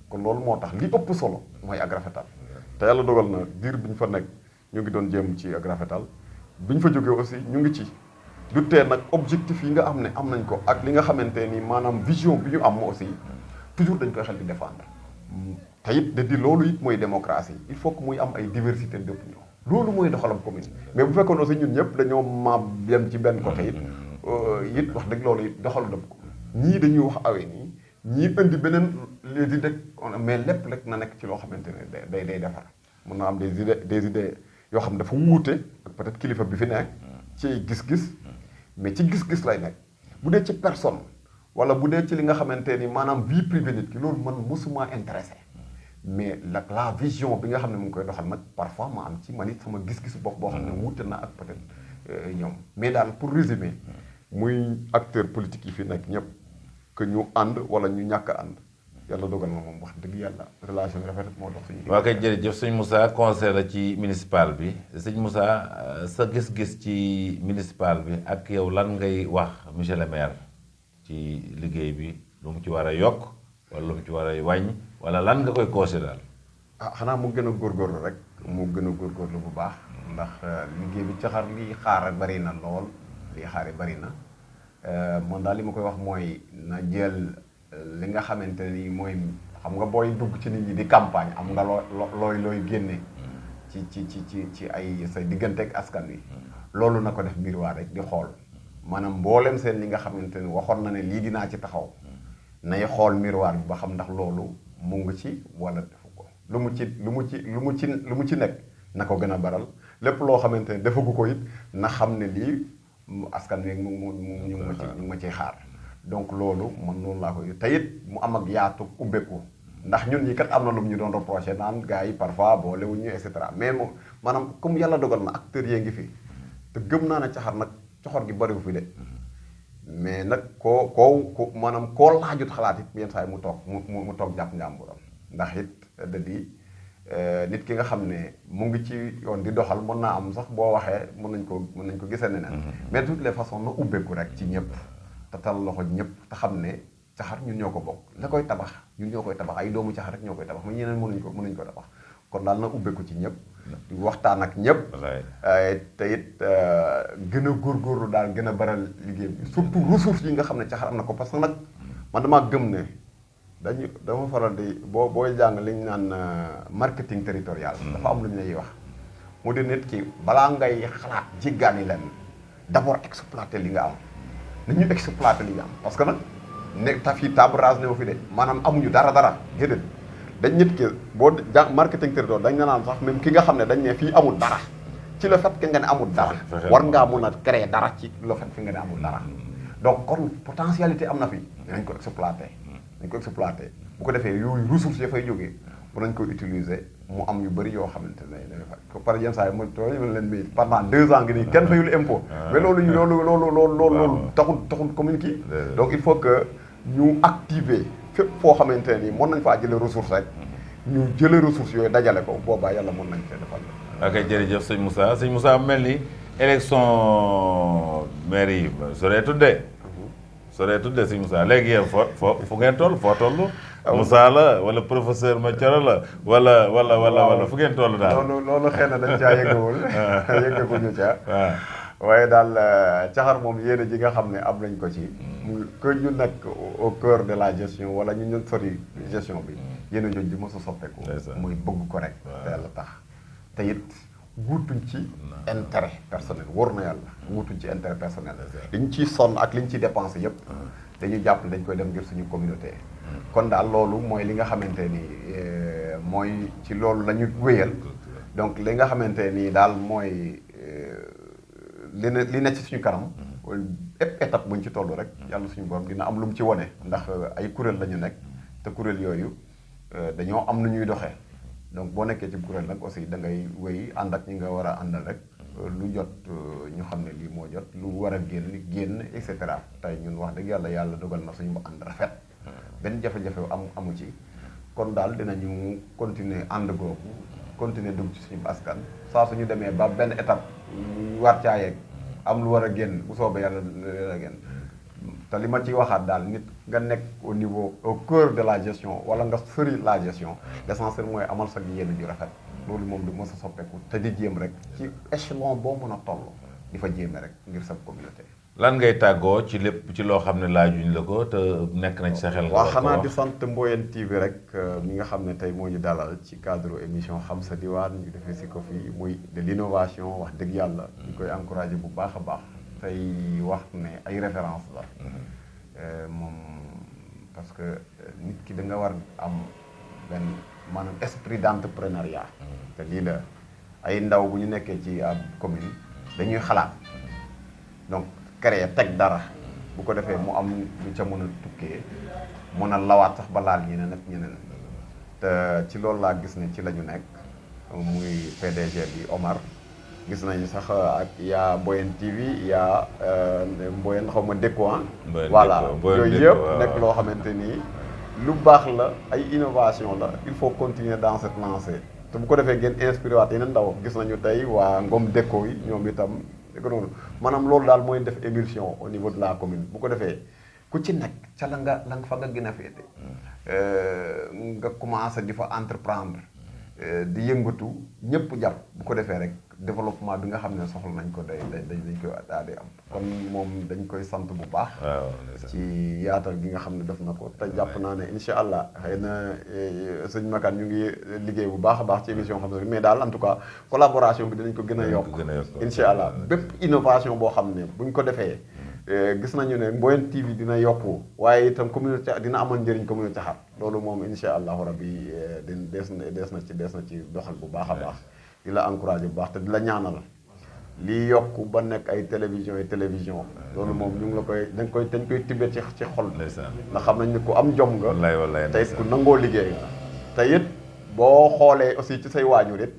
kon loolu moo tax li ëpp solo mooy ak rafetal te yàlla dogal na diir bi ñu fa nekk ñu ngi doon jéem ci ak rafetal bi ñu fa jógee aussi ñu ngi ci du tee nag objectif yi nga xam ne am nañ ko ak li nga xamante ni maanaam vision bi ñu am aussi toujours dañ koy xel di défendre te it di loolu it mooy démocratie il faut que muy am ay diversité d'opinion loolu mooy doxalam commune mais bu fekkoon aussi ñun ñëpp dañoo maam yem ci benn côté it wax dëgg loolu it doxalu dëpp ko ñii dañuy wax awee nii ñii indi beneen di dëkk mais lépp rek na nekk ci loo xamante ne day defar mun na am des idées yoo xam ne dafa wuute ak peut-être kilifa bi fi nekk ci gis-gis mais ci gis-gis lay nekk bu dee ci personne wala bu dee ci li nga xamante ni maanaam vie privée nit ki loolu man mosuma intéressé mais la vision bi nga xam ne mu ngi koy doxal nag parfois ma am ci man it sama gis-gisu bopp boo xam ne wuute na ak peut-être ñoom mais daal pour résumer muy acteur politique yi fi nekk ñëpp que ñu ànd wala ñu ñàkk a ànd yàlla dogal na moom wax dëgg yàlla relation bi rafet moo dox suñu. waa kay jërëjëf sëñ Moussa conseiller la ci municipal bi sëñ Moussa sa gis-gis ci municipal bi ak yow lan ngay wax monsieur le maire ci liggéey bi lu mu ci war a yokk wala lu mu ci war a wàññi wala lan nga koy conseiller daal. xanaa mu gën a góorgóorlu rek mu gën a góorgóorlu bu baax ndax liggéey bi Caxar lii xaar bari na lool lii xaar bari na man daal li ma koy wax mooy na jël. li nga xamante ni mooy xam nga booy dugg ci nit ñi di campagne am nga looy génne ci ay sa diggante ak askan wi loolu na ko def miroir rek di xool maanaam mboolem seen li nga xamante ni waxoon na ne lii dinaa ci taxaw nay xool miroir bi ba xam ndax loolu mu ngi ci wala defu ko lu mu ci nekk na ko gën a baral lépp loo xamante ne defagu ko it na xam ne lii askan wi ñu ma ciy xaar donc loolu man noonu laa koy te it mu am ak yaatu ubbeeku ndax ñun ñi kat am na lu ñu doon reproché naan gars yi parfois boolewuñu et cetera mais moom maanaam comme yàlla dogal na acteurs yee ngi fi te gëm naa ne Caxar nag coxor gi bariwu fi de mais nag koo maanaam koo laajut xalaat it yenn saa yi mu toog jàpp njàmburam ndax it da di nit ki nga xam ne mu ngi ci yoon di doxal mën naa am sax boo waxee mën nañ ko gisee neneen mais de toutes les façons na ubbeeku rek ci ñëpp te tal loxo ñëpp te xam ne Caxar ñun ñoo ko bokk la koy tabax ñun ñoo koy tabax ay doomu Caxar rek ñoo koy tabax mais ñeneen mënuñ ko tabax kon daal na ubbeeku ci ñëpp di waxtaan ak ñëpp te it gën a góorgóorlu daal gën a baral liggéey bi surtout ressources yi nga xam ne Caxar am na ko parce que nag man damaa gëm ne dama faral di booy jàng li ñu naan marketing territorial dafa am lu ñu lay wax mu di nit ki balaa ngay xalaat jéggaani leen d'abord exploiter li nga am nañu exploiter li nga am parce que nag ne ta fii table rase ne fi de maanaam amuñu dara déedéet dañ nit ki boo jàng marketing territorial dañ nga naan sax même ki nga xam ne dañ ne fii amul dara ci le fait que nga ne amul dara war ngaa mun a créer dara ci le fait que nga ne amul dara donc kon potentialité am na fi nañ ko exploiter bu ko defee yooyu ressources ya fay jógee bu nañ ko utiliser mu am yu bëri yoo xamante ne dañu fa par yenn saa yi ma tooñ ma leen mii pendant 2 ans ngi nii kenn fayul impôt mais loolu taxul commune kii donc il faut que ñu activer fépp foo xamante ne nii mën nañ faa jëlee ressource rek ñu jëlee ressources yooyu dajale ko boobaa yàlla mën nañ fee defal la ok jërëjëf sëñ Moussa mel ni élection maire yi soreetul de sëñ Moussa léegi yéen fu ngeen toll foo toll Moussa la wala professeur Mathioro la wala fu ngeen toll daal loolu xëy na dañ caa yëggaguñu ca waaye daal Caxar moom yéene ji nga xam ne am nañ ko ci mu que ñu nekk au cœur de la gestion wala ñu sori gestion bi yéene jooju di mos a soppeeku muy bëgg ko rek te yàlla tax te it wutuñ ci intérêt personnel wóor na yàlla wutuñ ci intérêt personnel liñ ciy sonn ak liñ ciy dépensé yëpp dañuy jàpp dañ koy dem ngir suñu communauté kon daal loolu mooy li nga xamante ni mooy ci loolu la ñu wéyal donc li nga xamante ni daal mooy li nekk ci suñu kanam étape buñ ci toll rek yàlla suñu borom dina am lu mu ci wone ndax ay kuréel la ñu nekk te kuréel yooyu dañoo am nu ñuy doxee donc boo nekkee ci kuréel nag aussi da ngay wéy ànd ak ñi nga war a àndal rek lu jot ñu xam ne lii moo jot lu war a génn et cetera tey ñun wax dëgg yàlla dogal na suñu ànd rafet benn jafe-jafe amu ci kon daal dinañu continuer ànd googu continuer dugg ci suñu askan saa suñu demee ba benn étape war caa yegg am lu war a génn bu soobee yàlla la génn te li ma ciy waxaat daal nit nga nekk au niveau au cœur de la gestion wala nga sori la gestion l'essentiel mooy amal sa yéene ju rafet loolu moom du mës a soppeeku te di jéem rek ci échelon boo mën a toll di fa jéeme rek ngir sa communauté. lan ngay tàggoo ci lépp ci loo xam ne laajuñ la ko te nekk na ci sa xel. waaw xanaa di sant Mboyeen TV rek mi nga xam ne tey moo ñu dalal ci cadre émission xam sa diwaan ñu defee si ko fii muy de l'innovation wax dëgg yàlla. ñu koy encouragé bu baax a baax. tey wax ne ay référence la. moom parce que nit ki da nga war am benn maanaam esprit d'entrepreneuriat. te lii la ay ndaw bu ñu nekkee ci ab commune dañuy xalaat donc. créer teg dara bu ko defee mu am lu ca mën a tukkee mën a lawaat sax ba laal ñeneen ak ñeneen te ci loolu laa gis ne ci la ñu nekk muy PDG bi Omar gis nañu sax ak yaa Mboyeen TV yaa Mboyeen xaw ma Déco voilà yooyu yëpp nekk loo xamante nii lu baax la ay innovation la il faut continuer dans cette lancée te bu ko defee ngeen inspiré waat yeneen ndaw gis nañu tey waa Ngom Déco yi ñoom itam dégg noonu maanaam loolu daal mooy def émulsion au niveau de la commune bu ko defee ku ci nekk ca la nga fa nga gën a féete nga commencé di fa entreprendre di yëngatu ñëpp jàpp bu ko defee rek développement bi nga xam ne soxla nañ ko dañ koy daal di am kon moom dañ koy sant bu baax ci yaatal gi nga xam ne def na ko te jàpp naa ne incha allah xëy na sëñ Makan ñu ngi liggéey bu baax a baax ci émission xam ne mais daal en tout cas collaboration bi dinañ ko gën a yokk incha allah bépp innovation boo xam ne buñ ko defee gis nañu ne Mboyeen TV dina yokku waaye itam communauté dina amoon njëriñ communauté Caxar loolu moom incha allahu rabbi dees na ci doxal bu baax a baax di la encouragé bu baax te di la ñaanal lii yokku ba nekk ay télévision loolu moom ñu ngi la koy dañ koy tibbee ci xol ndax xam nañ ne ku am jom nga te it ku nangoo liggéey nga te it boo xoolee aussi ci say waajur it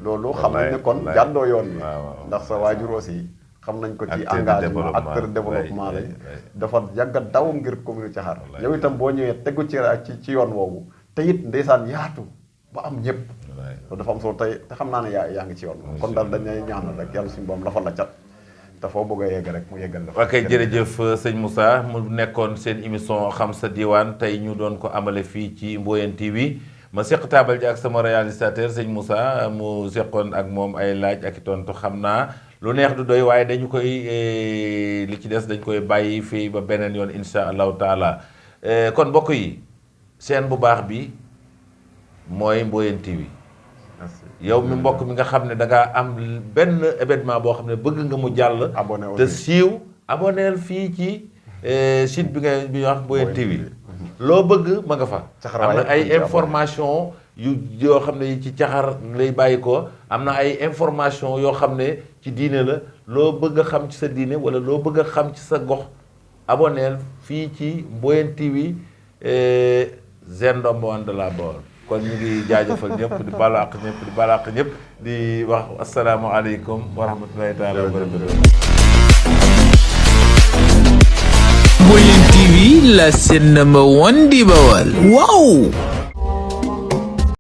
loolu xam nañ ne kon jàddoo yoon bi ndax sa waajur aussi xam nañ ko ci engagement acteur développement lañ dafa yàgga daw ngir commune Caxar yow itam boo ñëwee tegu ci yoon woowu te it ndeysaan yaatu ba am ñëpp loolu dafa am solo te xam naa ne yaa ngi ci yoon kon daal dañuy ñaanal rek yàlla suñu borom dafa la cat te foo bëgg a yegg rek mu yeggal la ok jërëjëf sëñ Moussa mu nekkoon seen émission xam sa diwaan tey ñu doon ko amale fii ci Mboyeen TV ma seq taabal ji ak sama réalisateur sëñ Moussa mu seqoon ak moom ay laaj ak i tontu xam naa lu neex du doy waaye dañu koy li ci des dañ koy bàyyi fii ba beneen yoon insha allahu taala kon mbokk yi chaîne bu baax bi mooy Mboyeen TV yow mi mbokk mi nga xam ne da ngaa am benn événement boo xam ne bëgg nga mu jàll te siiw aboneel fii ci site bi nga bi wax Mboyeen TV loo bëgg ma nga fa am na ay information yoo xam ne ci caxar lay bàyyi ko am na ay information yoo xam ne ci diine la loo bëgg a xam ci sa diine wala loo bëgg a xam ci sa gox aboneel fii ci Mboyeen TV Sen Ndombo One de la Baol kon ñu ngi jaajëfal ñëpp di balaax ñëpp di balaax ñëpp di wax asalaamaaleykum wa rahmatulahi taala wa barakatuh. Mboyeen TV, la chaîne number 1 di Baol. Wow!